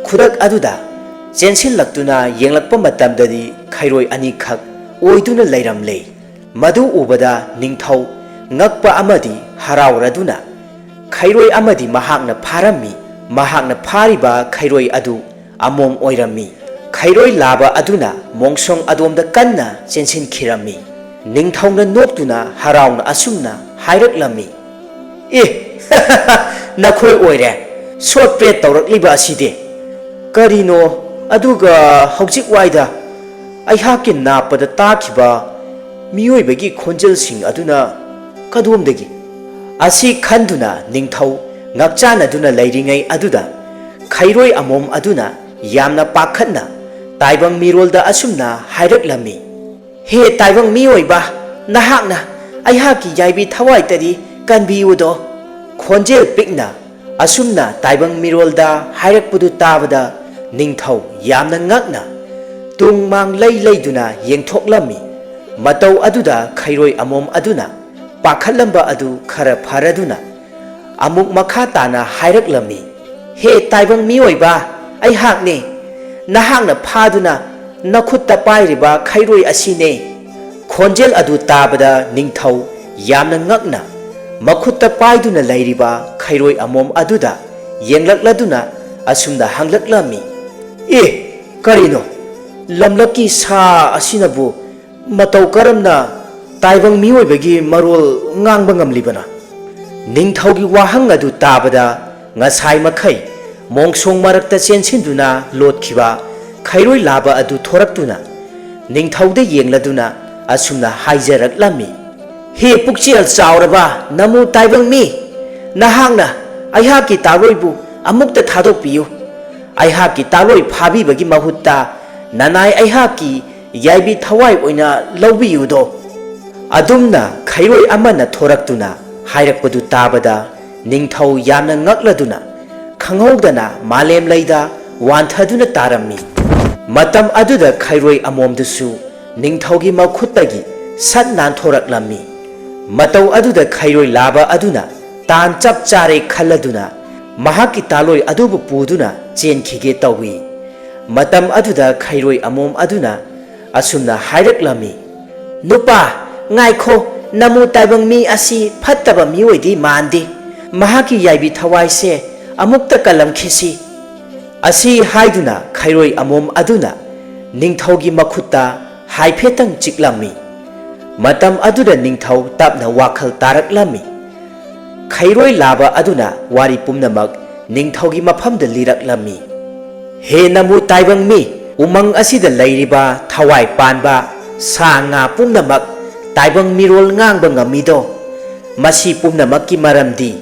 ꯈꯨꯗꯛ ꯑꯗꯨꯗ ꯆꯦꯟꯁꯤꯜꯂꯛꯇꯨꯅ ꯌꯦꯡꯂꯛꯄ ꯃꯇꯝꯗꯗꯤ ꯈꯩꯔꯣꯏ ꯑꯅꯤꯈꯛ ꯑꯣꯏꯗꯨꯅ ꯂꯩꯔꯝꯂꯦ꯫ ꯃꯗꯨ ꯎꯕꯗ ꯅꯤꯡꯊꯧ ꯉꯛꯄ ꯑꯃꯗꯤ ꯍꯔꯥꯎꯔꯗꯨꯅ ꯈꯩꯔꯣꯏ ꯑꯃꯗꯤ ꯃꯍꯥꯛꯅ ꯐꯥꯔꯝꯃꯤ꯫ ꯃꯍꯥꯛꯅ ꯐꯥꯔꯤꯕ ꯈꯩꯔꯣꯏ ꯑꯗꯨ ꯑꯃꯣꯝ ꯑꯣꯏꯔꯝꯃꯤ꯫ ꯈꯩꯔꯣꯏ ꯂꯥꯕ ꯑꯗꯨꯅ ꯃꯣꯡꯁꯣꯡ ꯑꯗꯣꯝꯗ ꯀꯟꯅ ꯆꯦꯟꯁꯤꯟꯈꯤꯔꯝꯃꯤ꯫ ꯅꯤꯡꯊꯧꯅ ꯅꯣꯛꯇꯨꯅ ꯍꯔꯥꯎꯅ ꯑꯁꯨꯝꯅ ꯍꯥꯏꯔꯛꯂꯝꯃꯤ, "ꯑꯦ, ꯅꯈꯣꯏ ꯑꯣꯏꯔꯦ ꯁꯣꯠ ꯄ꯭ꯔꯦꯠ ꯇꯧꯔꯛꯂꯤꯕ ꯑꯁꯤꯗꯤ?" "ꯀꯔꯤꯅꯣ? ꯑꯗꯨꯒ ꯍꯧꯖꯤꯛ ꯋꯥꯏꯗ ꯑꯩꯍꯥꯛꯀꯤ ꯅꯥꯞꯄꯗ ꯇꯥꯈꯤꯕ ꯃꯤꯑꯣꯏꯕꯒꯤ ꯈꯣꯟꯖꯦꯜꯁꯤꯡ ꯑꯗꯨꯅ ꯀꯗꯣꯝꯗꯒꯤ?" ꯑꯁꯤ ꯈꯟꯗꯨꯅ ꯅꯤꯡꯊꯧ ꯉꯛꯆꯥꯟꯅꯗꯨꯅ ꯂꯩꯔꯤꯉꯩ ꯑꯗꯨꯗ, ꯈꯩꯔꯣꯏ ꯑꯃꯣꯝ ꯑꯗꯨꯅ ꯌꯥꯝꯅ ꯄꯥꯈꯠꯅ ꯇꯥꯏꯕꯪ ꯃꯤꯔꯣꯜꯗ ꯑꯁꯨꯝꯅ ꯍꯥꯏꯔꯛꯂꯝꯃꯤ, "ꯍꯦ ꯇꯥꯏꯕꯪ ꯃꯤꯑꯣꯏꯕ, ꯅꯍꯥꯛꯅ ꯑꯩꯍꯥꯛꯀꯤ ꯌꯥꯏꯕꯤ ꯊꯋꯥꯏꯇꯗꯤ ꯀꯟꯕꯤꯌꯨꯗꯣ"꯫ ꯈꯣꯟꯖꯦꯜ ꯄꯤꯛꯅ ꯑꯁꯨꯝꯅ ꯇꯥꯏꯕꯪ ꯃꯤꯔꯣꯜꯗ ꯍꯥꯏꯔꯛꯄꯗꯨ ꯇꯥꯕꯗ, ꯅꯤꯡꯊꯧ ꯌꯥꯝꯅ ꯉꯛꯅ ꯇꯨꯡ ꯃꯥꯡ ꯂꯩ ꯂꯩꯗꯨꯅ ꯌꯦꯡꯊꯣꯛꯂꯝꯃꯤ꯫ ꯃꯇꯧ ꯑꯗꯨꯗ ꯈꯩꯔꯣꯏ ꯑꯃꯣꯝ ꯑꯗꯨꯅ ꯄꯥꯈꯠꯂꯝꯕ ꯑꯗꯨ ꯈꯔ ꯐꯔꯗꯨꯅ ꯑꯃꯨꯛ ꯃꯈꯥ ꯇꯥꯅ ꯍꯥꯏꯔꯛꯂꯝꯃꯤ, "ꯍꯦ ꯇꯥꯏꯕꯪ ꯃꯤꯑꯣꯏꯕ, ꯑꯩꯍꯥꯛꯅꯦ, ꯅꯍꯥꯛꯅ ꯐꯥꯗꯨꯅ ꯅꯈꯨꯠꯇ ꯄꯥꯏꯔꯤꯕ ꯈꯩꯔꯣꯏ ꯑꯁꯤꯅꯦ"꯫ ꯈꯣꯟꯖꯦꯜ ꯑꯗꯨ ꯇꯥꯕꯗ ꯅꯤꯡꯊꯧ ꯌꯥꯝꯅ ꯉꯛꯅ ꯃꯈꯨꯠꯇ ꯄꯥꯏꯗꯨꯅ ꯂꯩꯔꯤꯕ ꯈꯩꯔꯣꯏ ꯑꯃꯣꯝ ꯑꯗꯨꯗ ꯌꯦꯡꯂꯛꯂꯗꯨꯅ ꯑꯁꯨꯝꯅ ꯍꯪꯂꯛꯂꯝꯃꯤ, "ꯑꯦ, ꯀꯔꯤꯅꯣ? ꯂꯝꯂꯛꯀꯤ ꯁꯥ ꯑꯁꯤꯅꯕꯨ ꯃꯇꯧ ꯀꯔꯝꯅ ꯇꯥꯏꯕꯪ ꯃꯤꯑꯣꯏꯕꯒꯤ ꯃꯔꯣꯜ ꯉꯥꯡꯕ ꯉꯝꯂꯤꯕꯅꯣ?" ꯅꯤꯡꯊꯧꯒꯤ ꯋꯥꯍꯪ ꯑꯗꯨ ꯇꯥꯕꯗ, ꯉꯁꯥꯏ ꯃꯈꯩ ꯃꯣꯡꯁꯣꯡ ꯃꯔꯛꯇ ꯆꯦꯟꯁꯤꯟꯗꯨꯅ ꯂꯣꯠꯈꯤꯕ ꯈꯩꯔꯣꯏ ꯂꯥꯕ ꯑꯗꯨ ꯊꯣꯔꯛꯇꯨꯅ ꯅꯤꯡꯊꯧꯗ ꯌꯦꯡꯂꯗꯨꯅ ꯑꯁꯨꯝꯅ ꯍꯥꯏꯖꯔꯛꯂꯝꯃꯤ, "ꯍꯦ ꯄꯨꯛꯆꯦꯜ ꯆꯥꯎꯔꯕ ꯅꯃꯨ ꯇꯥꯏꯕꯪ ꯃꯤ, ꯅꯍꯥꯛꯅ ꯑꯩꯍꯥꯛꯀꯤ ꯇꯥꯔꯣꯏꯕꯨ ꯑꯃꯨꯛꯇ ꯊꯥꯗꯣꯛꯄꯤꯌꯨ꯫ ꯑꯩꯍꯥꯛꯀꯤ ꯇꯥꯔꯣꯏ ꯐꯥꯕꯤꯕꯒꯤ ꯃꯍꯨꯠꯇ ꯅꯅꯥꯏ ꯑꯩꯍꯥꯛꯀꯤ ꯌꯥꯏꯕꯤ ꯊꯋꯥꯏ ꯑꯣꯏꯅ ꯂꯧꯕꯤꯌꯨꯗꯣ"꯫ ꯑꯗꯨꯝꯅ ꯈꯩꯔꯣꯏ ꯑꯃꯅ ꯊꯣꯔꯛꯇꯨꯅ ꯍꯥꯏꯔꯛꯄꯗꯨ ꯇꯥꯕꯗ, ꯅꯤꯡꯊꯧ ꯌꯥꯝꯅ ꯉꯛꯂꯗꯨꯅ ꯈꯪꯍꯧꯗꯅ ꯃꯥꯂꯦꯝ ꯂꯩꯗ ꯋꯥꯟꯊꯗꯨꯅ ꯇꯥꯔꯝꯃꯤ꯫ ꯃꯇꯝ ꯑꯗꯨꯗ ꯈꯩꯔꯣꯏ ꯑꯃꯣꯝꯗꯨꯁꯨ ꯅꯤꯡꯊꯧꯒꯤ ꯃꯈꯨꯠꯇꯒꯤ ꯁꯠ ꯅꯥꯟꯊꯣꯔꯛꯂꯝꯃꯤ꯫ ꯃꯇꯧ ꯑꯗꯨꯗ ꯈꯩꯔꯣꯏ ꯂꯥꯕ ꯑꯗꯨꯅ ꯇꯥꯟ ꯆꯞ ꯆꯥꯔꯦ ꯈꯜꯂꯗꯨꯅ ꯃꯍꯥꯛꯀꯤ ꯇꯥꯂꯣꯏ ꯑꯗꯨꯕꯨ ꯄꯨꯗꯨꯅ ꯆꯦꯟꯈꯤꯒꯦ ꯇꯧꯏ꯫ ꯃꯇꯝ ꯑꯗꯨꯗ ꯈꯩꯔꯣꯏ ꯑꯃꯣꯝ ꯑꯗꯨꯅ ꯑꯁꯨꯝꯅ ꯍꯥꯏꯔꯛꯂꯝꯃꯤ, "ꯅꯨꯄꯥ, ꯉꯥꯏꯈꯣ, ꯅꯃꯨ ꯇꯥꯏꯕꯪ ꯃꯤ ꯑꯁꯤ ꯐꯠꯇꯕ ꯃꯤꯑꯣꯏꯗꯤ ꯃꯥꯟꯗꯦ꯫ ꯃꯍꯥꯛꯀꯤ ꯌꯥꯏꯕꯤ ꯊꯋꯥꯏꯁꯦ ꯑꯃꯨꯛꯇ ꯀꯜꯂꯝꯈꯤꯁꯤ"꯫ ꯑꯁꯤ ꯍꯥꯏꯗꯨꯅ ꯈꯩꯔꯣꯏ ꯑꯃꯣꯝ ꯑꯗꯨꯅ ꯅꯤꯡꯊꯧꯒꯤ ꯃꯈꯨꯠꯇ ꯍꯥꯏꯐꯦꯠꯇꯪ ꯆꯤꯛꯂꯝꯃꯤ꯫ ꯃꯇꯝ ꯑꯗꯨꯗ ꯅꯤꯡꯊꯧ ꯇꯞꯅ ꯋꯥꯈꯜ ꯇꯥꯔꯛꯂꯝꯃꯤ꯫ ꯈꯩꯔꯣꯏ ꯂꯥꯕ ꯑꯗꯨꯅ ꯋꯥꯔꯤ ꯄꯨꯝꯅꯃꯛ ꯅꯤꯡꯊꯧꯒꯤ ꯃꯐꯝꯗ ꯂꯤꯔꯛꯂꯝꯃꯤ꯫ ꯍꯦ ꯅꯃꯨ ꯇꯥꯏꯕꯪ ꯃꯤ, ꯎꯃꯪ ꯑꯁꯤꯗ ꯂꯩꯔꯤꯕ ꯊꯋꯥꯏ ꯄꯥꯟꯕ ꯁꯥ ꯉꯥ ꯄꯨꯝꯅꯃꯛ ꯇꯥꯏꯕꯪ ꯃꯤꯔꯣꯜ ꯉꯥꯡꯕ ꯉꯝꯃꯤꯗꯣ? ꯃꯁꯤ ꯄꯨꯝꯅꯃꯛꯀꯤ ꯃꯔꯝꯗꯤ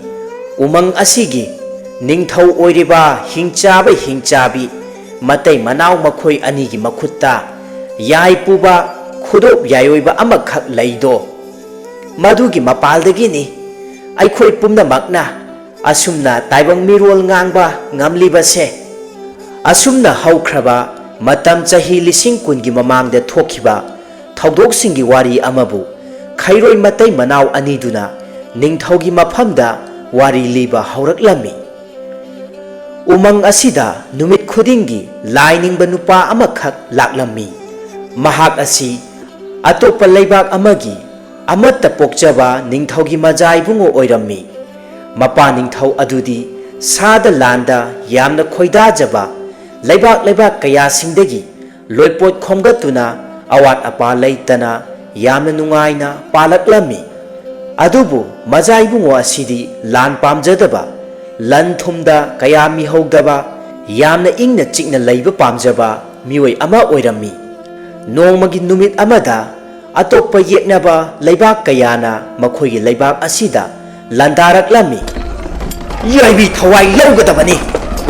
ꯎꯃꯪ ꯑꯁꯤꯒꯤ ꯅꯤꯡꯊꯧ ꯑꯣꯏꯔꯤꯕ ꯍꯤꯡꯆꯥꯕ ꯍꯤꯡꯆꯥꯕꯤ ꯃꯇꯩ ꯃꯅꯥꯎ ꯃꯈꯣꯏ ꯑꯅꯤꯒꯤ ꯃꯈꯨꯠꯇ ꯌꯥꯏ ꯄꯨꯕ ꯈꯨꯗꯣꯞ ꯌꯥꯏꯑꯣꯏꯕ ꯑꯃꯈꯛ ꯂꯩꯗꯣ꯫ ꯃꯗꯨꯒꯤ ꯃꯄꯥꯜꯗꯒꯤꯅꯤ ꯑꯩꯈꯣꯏ ꯄꯨꯝꯅꯃꯛꯅ ꯑꯁꯨꯝꯅ ꯇꯥꯏꯕꯪ ꯃꯤꯔꯣꯜ ꯉꯥꯡꯕ ꯉꯝꯂꯤꯕꯁꯦ꯫ ꯑꯁꯨꯝꯅ ꯍꯧꯈ꯭ꯔꯕ ꯃꯇꯝ ꯆꯍꯤ ꯂꯤꯁꯤꯡ ꯀꯨꯟꯒꯤ ꯃꯃꯥꯡꯗ ꯊꯣꯛꯈꯤꯕ ꯊꯧꯗꯣꯛꯁꯤꯡꯒꯤ ꯋꯥꯔꯤ ꯑꯃꯕꯨ ꯈꯩꯔꯣꯏ ꯃꯇꯩ ꯃꯅꯥꯎ ꯑꯅꯤꯗꯨꯅ ꯅꯤꯡꯊꯧꯒꯤ ꯃꯐꯝꯗ ꯋꯥꯔꯤ ꯂꯤꯕ ꯍꯧꯔꯛꯂꯝꯃꯤ꯫ ꯎꯃꯪ ꯑꯁꯤꯗ ꯅꯨꯃꯤꯠ ꯈꯨꯗꯤꯡꯒꯤ ꯂꯥꯏ ꯅꯤꯡꯕ ꯅꯨꯄꯥ ꯑꯃꯈꯛ ꯂꯥꯛꯂꯝꯃꯤ꯫ ꯃꯍꯥꯛ ꯑꯁꯤ ꯑꯇꯣꯞꯄ ꯂꯩꯕꯥꯛ ꯑꯃꯒꯤ ꯑꯃꯠꯇ ꯄꯣꯛꯆꯕ ꯅꯤꯡꯊꯧꯒꯤ ꯃꯖꯥ ꯏꯕꯨꯡꯉꯣ ꯑꯣꯏꯔꯝꯃꯤ꯫ ꯃꯄꯥ ꯅꯤꯡꯊꯧ ꯑꯗꯨꯗꯤ ꯁꯥꯗ ꯂꯥꯟꯗ ꯌꯥꯝꯅ ꯈꯣꯏꯗꯥꯖꯕ, ꯂꯩꯕꯥꯛ ꯂꯩꯕꯥꯛ ꯀꯌꯥꯁꯤꯡꯗꯒꯤ ꯂꯣꯏꯄꯣꯠ ꯈꯣꯝꯒꯠꯇꯨꯅ ꯑꯋꯥꯠ ꯑꯄꯥ ꯂꯩꯇꯅ ꯌꯥꯝꯅ ꯅꯨꯡꯉꯥꯏꯅ ꯄꯥꯜꯂꯛꯂꯝꯃꯤ꯫ ꯑꯗꯨꯕꯨ ꯃꯖꯥ ꯏꯕꯨꯡꯉꯣ ꯑꯁꯤꯗꯤ ꯂꯥꯟ ꯄꯥꯝꯖꯗꯕ, ꯂꯟ ꯊꯨꯝꯗ ꯀꯌꯥ ꯃꯤꯍꯧꯗꯕ, ꯌꯥꯝꯅ ꯏꯪꯅ ꯆꯤꯛꯅ ꯂꯩꯕ ꯄꯥꯝꯖꯕ ꯃꯤꯑꯣꯏ ꯑꯃ ꯑꯣꯏꯔꯝꯃꯤ꯫ ꯅꯣꯡꯃꯒꯤ ꯅꯨꯃꯤꯠ ꯑꯃꯗ ꯑꯇꯣꯞꯄ ꯌꯦꯛꯅꯕ ꯂꯩꯕꯥꯛ ꯀꯌꯥꯅ ꯃꯈꯣꯏꯒꯤ ꯂꯩꯕꯥꯛ ꯑꯁꯤꯗ ꯂꯥꯟꯗꯥꯔꯛꯂꯝꯃꯤ꯫ ꯌꯥꯏꯕꯤ ꯊꯋꯥꯏ ꯂꯧꯒꯗꯕꯅꯤ꯫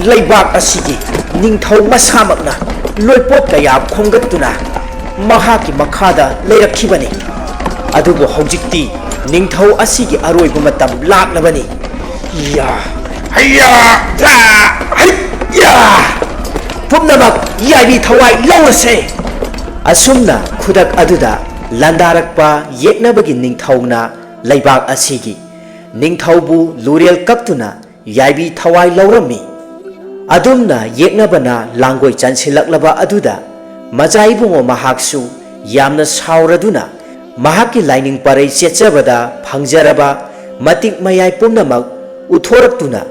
ꯂꯩꯕꯥꯛ ꯑꯁꯤꯒꯤ ꯅꯤꯡꯊꯧ ꯃꯁꯥꯃꯛꯅ ꯂꯣꯏꯄꯣꯠ ꯀꯌꯥ ꯈꯣꯝꯒꯠꯇꯨꯅ ꯃꯍꯥꯛꯀꯤ ꯃꯈꯥꯗ ꯂꯩꯔꯛꯈꯤꯕꯅꯤ꯫ ꯑꯗꯨꯕꯨ ꯍꯧꯖꯤꯛꯇꯤ ꯅꯤꯡꯊꯧ ꯑꯁꯤꯒꯤ ꯑꯔꯣꯏꯕ ꯃꯇꯝ ꯂꯥꯛꯂꯕꯅꯤ꯫ ꯌꯥ! ꯍꯩꯌꯥ! ꯌꯥ! ꯍꯩꯌꯥ! ꯄꯨꯝꯅꯃꯛ ꯌꯥꯏꯕꯤ ꯊꯋꯥꯏ ꯂꯧꯔꯁꯦ! ꯑꯁꯨꯝꯅ ꯈꯨꯗꯛ ꯑꯗꯨꯗ ꯂꯥꯟꯗꯥꯔꯛꯄ ꯌꯦꯛꯅꯕꯒꯤ ꯅꯤꯡꯊꯧꯅ ꯂꯩꯕꯥꯛ ꯑꯁꯤꯒꯤ ꯅꯤꯡꯊꯧꯕꯨ ꯂꯨꯔꯦꯜ ꯀꯛꯇꯨꯅ ꯌꯥꯏꯕꯤ ꯊꯋꯥꯏ ꯂꯧꯔꯝꯃꯤ꯫ ꯑꯗꯨꯝꯅ ꯌꯦꯛꯅꯕꯅ ꯂꯥꯡꯒꯣꯏ ꯆꯟꯁꯤꯜꯂꯛꯂꯕ ꯑꯗꯨꯗ ꯃꯖꯥ ꯏꯕꯨꯡꯉꯣ ꯃꯍꯥꯛꯁꯨ ꯌꯥꯝꯅ ꯁꯥꯎꯔꯗꯨꯅ ꯃꯍꯥꯛꯀꯤ ꯂꯥꯏꯅꯤꯡ ꯄꯔꯩ ꯆꯦꯠꯆꯕꯗ ꯐꯪꯖꯔꯕ ꯃꯇꯤꯛ ꯃꯌꯥꯏ ꯄꯨꯝꯅꯃꯛ ꯎꯠꯊꯣꯔꯛꯇꯨꯅ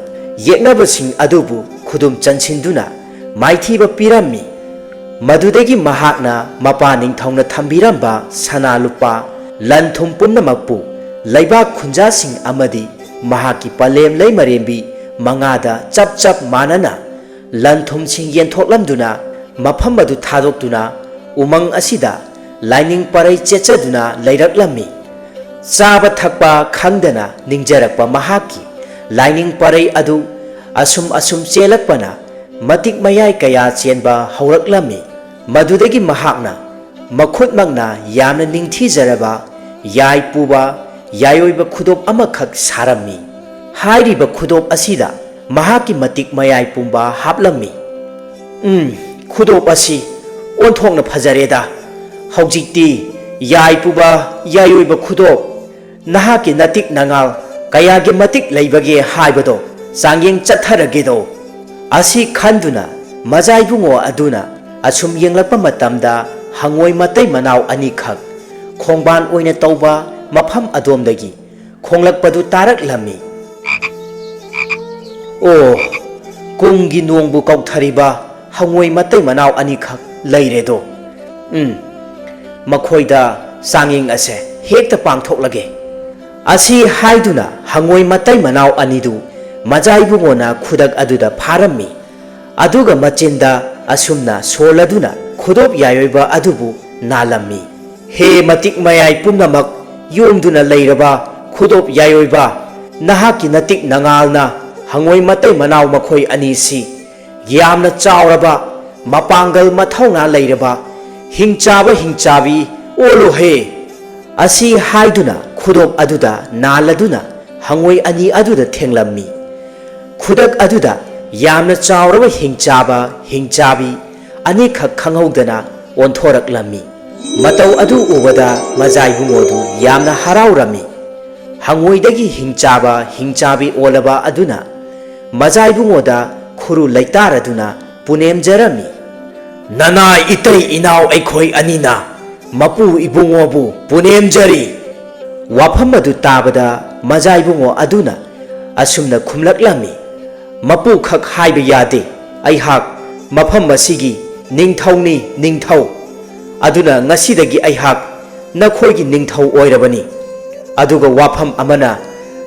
ꯌꯦꯛꯅꯕꯁꯤꯡ ꯑꯗꯨꯕꯨ ꯈꯨꯗꯨꯝ ꯆꯟꯁꯤꯟꯗꯨꯅ ꯃꯥꯏꯊꯤꯕ ꯄꯤꯔꯝꯃꯤ꯫ ꯃꯗꯨꯗꯒꯤ ꯃꯍꯥꯛꯅ ꯃꯄꯥ ꯅꯤꯡꯊꯧꯅ ꯊꯝꯕꯤꯔꯝꯕ ꯁꯅꯥ ꯂꯨꯄꯥ, ꯂꯟ ꯊꯨꯝ ꯄꯨꯝꯅꯃꯛꯄꯨ ꯂꯩꯕꯥꯛ ꯈꯨꯟꯖꯥꯁꯤꯡ ꯑꯃꯗꯤ ꯃꯍꯥꯛꯀꯤ ꯄꯂꯦꯝ ꯂꯩꯃꯔꯦꯝꯕꯤ ꯃꯉꯥꯗ ꯆꯞ ꯆꯞ ꯃꯥꯟꯅꯅ ꯂꯟ ꯊꯨꯝꯁꯤꯡ ꯌꯦꯟꯊꯣꯛꯂꯝꯗꯨꯅ ꯃꯐꯝ ꯑꯗꯨ ꯊꯥꯗꯣꯛꯇꯨꯅ ꯎꯃꯪ ꯑꯁꯤꯗ ꯂꯥꯏꯅꯤꯡ ꯄꯔꯩ ꯆꯦꯠꯆꯗꯨꯅ ꯂꯩꯔꯛꯂꯝꯃꯤ꯫ ꯆꯥꯕ ꯊꯛꯄ ꯈꯪꯗꯅ ꯅꯤꯡꯖꯔꯛꯄ ꯃꯍꯥꯛꯀꯤ ꯂꯥꯏꯅꯤꯡ ꯄꯔꯩ ꯑꯗꯨ ꯑꯁꯨꯝ ꯑꯁꯨꯝ ꯆꯦꯜꯂꯛꯄꯅ ꯃꯇꯤꯛ ꯃꯌꯥꯏ ꯀꯌꯥ ꯆꯦꯟꯕ ꯍꯧꯔꯛꯂꯝꯃꯤ꯫ ꯃꯗꯨꯗꯒꯤ ꯃꯍꯥꯛꯅ ꯃꯈꯨꯠꯃꯛꯅ ꯌꯥꯝꯅ ꯅꯤꯡꯊꯤꯖꯔꯕ ꯌꯥꯏ ꯄꯨꯕ ꯌꯥꯏꯑꯣꯏꯕ ꯈꯨꯗꯣꯞ ꯑꯃꯈꯛ ꯁꯥꯔꯝꯃꯤ꯫ ꯍꯥꯏꯔꯤꯕ ꯈꯨꯗꯣꯞ ꯑꯁꯤꯗ ꯃꯍꯥꯛꯀꯤ ꯃꯇꯤꯛ ꯃꯌꯥꯏ ꯄꯨꯝꯕ ꯍꯥꯞꯂꯝꯃꯤ꯫ "ꯎꯝ, ꯈꯨꯗꯣꯞ ꯑꯁꯤ ꯑꯣꯟꯊꯣꯛꯅ ꯐꯖꯔꯦꯗ꯫ ꯍꯧꯖꯤꯛꯇꯤ ꯌꯥꯏ ꯄꯨꯕ ꯌꯥꯏꯑꯣꯏꯕ ꯈꯨꯗꯣꯞ, ꯅꯍꯥꯛꯀꯤ ꯅꯇꯤꯛ ꯅꯉꯥꯜ ꯀꯌꯥꯒꯤ ꯃꯇꯤꯛ ꯂꯩꯕꯒꯦ ꯍꯥꯏꯕꯗꯣ ꯆꯥꯡꯌꯦꯡ ꯆꯠꯊꯔꯒꯦꯗꯣ?" ꯑꯁꯤ ꯈꯟꯗꯨꯅ ꯃꯖꯥ ꯏꯕꯨꯡꯉꯣ ꯑꯗꯨꯅ ꯑꯁꯨꯝ ꯌꯦꯡꯂꯛꯄ ꯃꯇꯝꯗ ꯍꯪꯉꯣꯏ ꯃꯇꯩ ꯃꯅꯥꯎ ꯑꯅꯤꯈꯛ ꯈꯣꯡꯕꯥꯟ ꯑꯣꯏꯅ ꯇꯧꯕ ꯃꯐꯝ ꯑꯗꯣꯝꯗꯒꯤ ꯈꯣꯡꯂꯛꯄꯗꯨ ꯇꯥꯔꯛꯂꯝꯃꯤ꯫ "ꯑꯣ, ꯀꯨꯝꯒꯤ ꯅꯣꯡꯕꯨ ꯀꯧꯊꯔꯤꯕ ꯍꯪꯉꯣꯏ ꯃꯇꯩ ꯃꯅꯥꯎ ꯑꯅꯤꯈꯛ ꯂꯩꯔꯦꯗꯣ꯫ ꯎꯝ, ꯃꯈꯣꯏꯗ ꯆꯥꯡꯌꯦꯡ ꯑꯁꯦ ꯍꯦꯛꯇ ꯄꯥꯡꯊꯣꯛꯂꯒꯦ꯫" ꯑꯁꯤ ꯍꯥꯏꯗꯨꯅ ꯍꯪꯉꯣꯏ ꯃꯇꯩ ꯃꯅꯥꯎ ꯑꯅꯤꯗꯨ ꯃꯖꯥ ꯏꯕꯨꯡꯉꯣꯅ ꯈꯨꯗꯛ ꯑꯗꯨꯗ ꯐꯥꯔꯝꯃꯤ꯫ ꯑꯗꯨꯒ ꯃꯆꯤꯟꯗ ꯑꯁꯨꯝꯅ ꯁꯣꯜꯂꯗꯨꯅ ꯈꯨꯗꯣꯞ ꯌꯥꯏꯑꯣꯏꯕ ꯑꯗꯨꯕꯨ ꯅꯥꯜꯂꯝꯃꯤ꯫ "ꯍꯦ ꯃꯇꯤꯛ ꯃꯌꯥꯏ ꯄꯨꯝꯅꯃꯛ ꯌꯣꯝꯗꯨꯅ ꯂꯩꯔꯕ ꯈꯨꯗꯣꯞ ꯌꯥꯏꯑꯣꯏꯕ, ꯅꯍꯥꯛꯀꯤ ꯅꯇꯤꯛ ꯅꯉꯥꯜꯅ ꯍꯪꯉꯣꯏ ꯃꯇꯩ ꯃꯅꯥꯎ ꯃꯈꯣꯏ ꯑꯅꯤꯁꯤ ꯌꯥꯝꯅ ꯆꯥꯎꯔꯕ, ꯃꯄꯥꯡꯒꯜ ꯃꯊꯧꯅꯥ ꯂꯩꯔꯕ ꯍꯤꯡꯆꯥꯕ ꯍꯤꯡꯆꯥꯕꯤ ꯑꯣꯜꯂꯨꯍꯦ!" ꯑꯁꯤ ꯍꯥꯏꯗꯨꯅ ꯈꯨꯗꯣꯞ ꯑꯗꯨꯗ ꯅꯥꯜꯂꯗꯨꯅ ꯍꯪꯉꯣꯏ ꯑꯅꯤ ꯑꯗꯨꯗ ꯊꯦꯡꯂꯝꯃꯤ꯫ ꯈꯨꯗꯛ ꯑꯗꯨꯗ ꯌꯥꯝꯅ ꯆꯥꯎꯔꯕ ꯍꯤꯡꯆꯥꯕ ꯍꯤꯡꯆꯥꯕꯤ ꯑꯅꯤꯈꯛ ꯈꯪꯍꯧꯗꯅ ꯑꯣꯟꯊꯣꯔꯛꯂꯝꯃꯤ꯫ ꯃꯇꯧ ꯑꯗꯨ ꯎꯕꯗ ꯃꯖꯥ ꯏꯕꯨꯡꯉꯣꯗꯨ ꯌꯥꯝꯅ ꯍꯔꯥꯎꯔꯝꯃꯤ꯫ ꯍꯪꯉꯣꯏꯗꯒꯤ ꯍꯤꯡꯆꯥꯕ ꯍꯤꯡꯆꯥꯕꯤ ꯑꯣꯜꯂꯕ ꯑꯗꯨꯅ ꯃꯖꯥ ꯏꯕꯨꯡꯉꯣꯗ ꯈꯨꯔꯨ ꯂꯩꯇꯥꯔꯗꯨꯅ ꯄꯨꯅꯦꯝꯖꯔꯝꯃꯤ꯫ "ꯅꯅꯥꯏ ꯏꯇꯩ ꯏꯅꯥꯎ ꯑꯩꯈꯣꯏ ꯑꯅꯤꯅ ꯃꯄꯨ ꯏꯕꯨꯡꯉꯣꯕꯨ ꯄꯨꯅꯦꯝꯖꯔꯤ꯫" ꯋꯥꯐꯝ ꯑꯗꯨ ꯇꯥꯕꯗ ꯃꯖꯥ ꯏꯕꯨꯡꯉꯣ ꯑꯗꯨꯅ ꯑꯁꯨꯝꯅ ꯈꯨꯝꯂꯛꯂꯝꯃꯤ, "ꯃꯄꯨꯈꯛ ꯍꯥꯏꯕ ꯌꯥꯗꯦ, ꯑꯩꯍꯥꯛ ꯃꯐꯝ ꯑꯁꯤꯒꯤ ꯅꯤꯡꯊꯧꯅꯤ, ꯅꯤꯡꯊꯧ꯫ ꯑꯗꯨꯅ ꯉꯁꯤꯗꯒꯤ ꯑꯩꯍꯥꯛ ꯅꯈꯣꯏꯒꯤ ꯅꯤꯡꯊꯧ ꯑꯣꯏꯔꯕꯅꯤ꯫ ꯑꯗꯨꯒ ꯋꯥꯐꯝ ꯑꯃꯅ,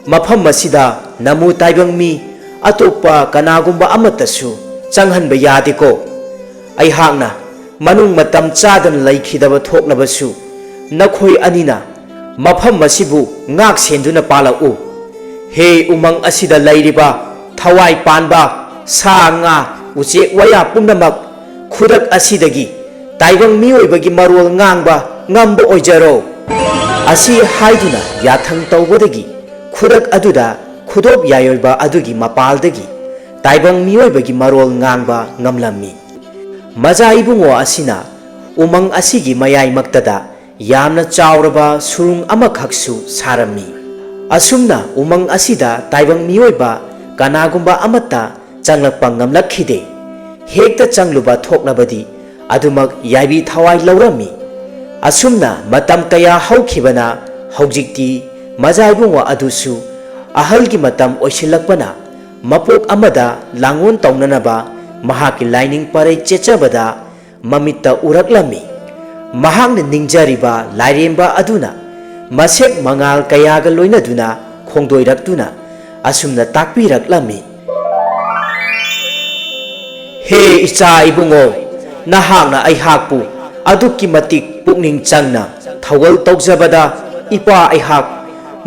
ꯃꯐꯝ ꯑꯁꯤꯗ ꯅꯃꯨ ꯇꯥꯏꯕꯪ ꯃꯤ ꯑꯇꯣꯞꯄ ꯀꯅꯥꯒꯨꯝꯕ ꯑꯃꯠꯇꯁꯨ ꯆꯪꯍꯟꯕ ꯌꯥꯗꯦꯀꯣ꯫ ꯑꯩꯍꯥꯛꯅ ꯃꯅꯨꯡ ꯃꯇꯝ ꯆꯥꯗꯅ ꯂꯩꯈꯤꯗꯕ ꯊꯣꯛꯂꯕꯁꯨ, ꯅꯈꯣꯏ ꯑꯅꯤꯅ ꯃꯐꯝ ꯑꯁꯤꯕꯨ ꯉꯥꯛ ꯁꯦꯟꯗꯨꯅ ꯄꯥꯜꯂꯛꯎ꯫ ꯍꯦ ꯎꯃꯪ ꯑꯁꯤꯗ ꯂꯩꯔꯤꯕ ꯊꯋꯥꯏ ꯄꯥꯟꯕ ꯁꯥ ꯉꯥ, ꯎꯆꯦꯛ ꯋꯥꯌꯥ ꯄꯨꯝꯅꯃꯛ, ꯈꯨꯗꯛ ꯑꯁꯤꯗꯒꯤ ꯇꯥꯏꯕꯪ ꯃꯤꯑꯣꯏꯕꯒꯤ ꯃꯔꯣꯜ ꯉꯥꯡꯕ ꯉꯝꯕ ꯑꯣꯏꯖꯔꯣ꯫ ꯑꯁꯤ ꯍꯥꯏꯗꯨꯅ ꯌꯥꯊꯪ ꯇꯧꯕꯗꯒꯤ ꯈꯨꯗꯛ ꯑꯗꯨꯗ ꯈꯨꯗꯣꯞ ꯌꯥꯏꯑꯣꯏꯕ ꯑꯗꯨꯒꯤ ꯃꯄꯥꯜꯗꯒꯤ ꯇꯥꯏꯕꯪ ꯃꯤꯑꯣꯏꯕꯒꯤ ꯃꯔꯣꯜ ꯉꯥꯡꯕ ꯉꯝꯂꯝꯃꯤ꯫ ꯃꯖꯥ ꯏꯕꯨꯡꯉꯣ ꯑꯁꯤꯅ ꯎꯃꯪ ꯑꯁꯤꯒꯤ ꯃꯌꯥꯏꯃꯛꯇꯗ ꯌꯥꯝꯅ ꯆꯥꯎꯔꯕ ꯁꯨꯔꯨꯡ ꯑꯃꯈꯛꯁꯨ ꯁꯥꯔꯝꯃꯤ꯫ ꯑꯁꯨꯝꯅ ꯎꯃꯪ ꯑꯁꯤꯗ ꯇꯥꯏꯕꯪ ꯃꯤꯑꯣꯏꯕ ꯀꯅꯥꯒꯨꯝꯕ ꯑꯃꯠꯇ ꯆꯪꯂꯛꯄ ꯉꯝꯂꯛꯈꯤꯗꯦ꯫ ꯍꯦꯛꯇ ꯆꯪꯂꯨꯕ ꯊꯣꯛꯂꯕꯗꯤ ꯑꯗꯨꯃꯛ ꯌꯥꯏꯕꯤ ꯊꯋꯥꯏ ꯂꯧꯔꯝꯃꯤ꯫ ꯑꯁꯨꯝꯅ ꯃꯇꯝ ꯀꯌꯥ ꯍꯧꯈꯤꯕꯅ ꯍꯧꯖꯤꯛꯇꯤ ꯃꯖꯥ ꯏꯕꯨꯡꯉꯣ ꯑꯗꯨꯁꯨ ꯑꯍꯜꯒꯤ ꯃꯇꯝ ꯑꯣꯏꯁꯤꯜꯂꯛꯄꯅ ꯃꯄꯣꯛ ꯑꯃꯗ ꯂꯥꯡꯑꯣꯟ ꯇꯧꯅꯅꯕ ꯃꯍꯥꯛꯀꯤ ꯂꯥꯏꯅꯤꯡ ꯄꯔꯩ ꯆꯦꯠꯆꯕꯗ ꯃꯃꯤꯠꯇ ꯎꯔꯛꯂꯝꯃꯤ꯫ ꯃꯍꯥꯛꯅ ꯅꯤꯡꯖꯔꯤꯕ ꯂꯥꯏꯔꯦꯝꯕ ꯑꯗꯨꯅ ꯃꯁꯦꯛ ꯃꯉꯥꯜ ꯀꯌꯥꯒ ꯂꯣꯏꯅꯗꯨꯅ ꯈꯣꯡꯗꯣꯏꯔꯛꯇꯨꯅ ꯑꯁꯨꯝꯅ ꯇꯥꯛꯄꯤꯔꯛꯂꯝꯃꯤ, "ꯍꯦ ꯏꯆꯥ ꯏꯕꯨꯡꯉꯣ, ꯅꯍꯥꯛꯅ ꯑꯩꯍꯥꯛꯄꯨ ꯑꯗꯨꯛꯀꯤ ꯃꯇꯤꯛ ꯄꯨꯛꯅꯤꯡ ꯆꯪꯅ ꯊꯧꯒꯜ ꯇꯧꯖꯕꯗ ꯏꯄꯥ ꯑꯩꯍꯥꯛ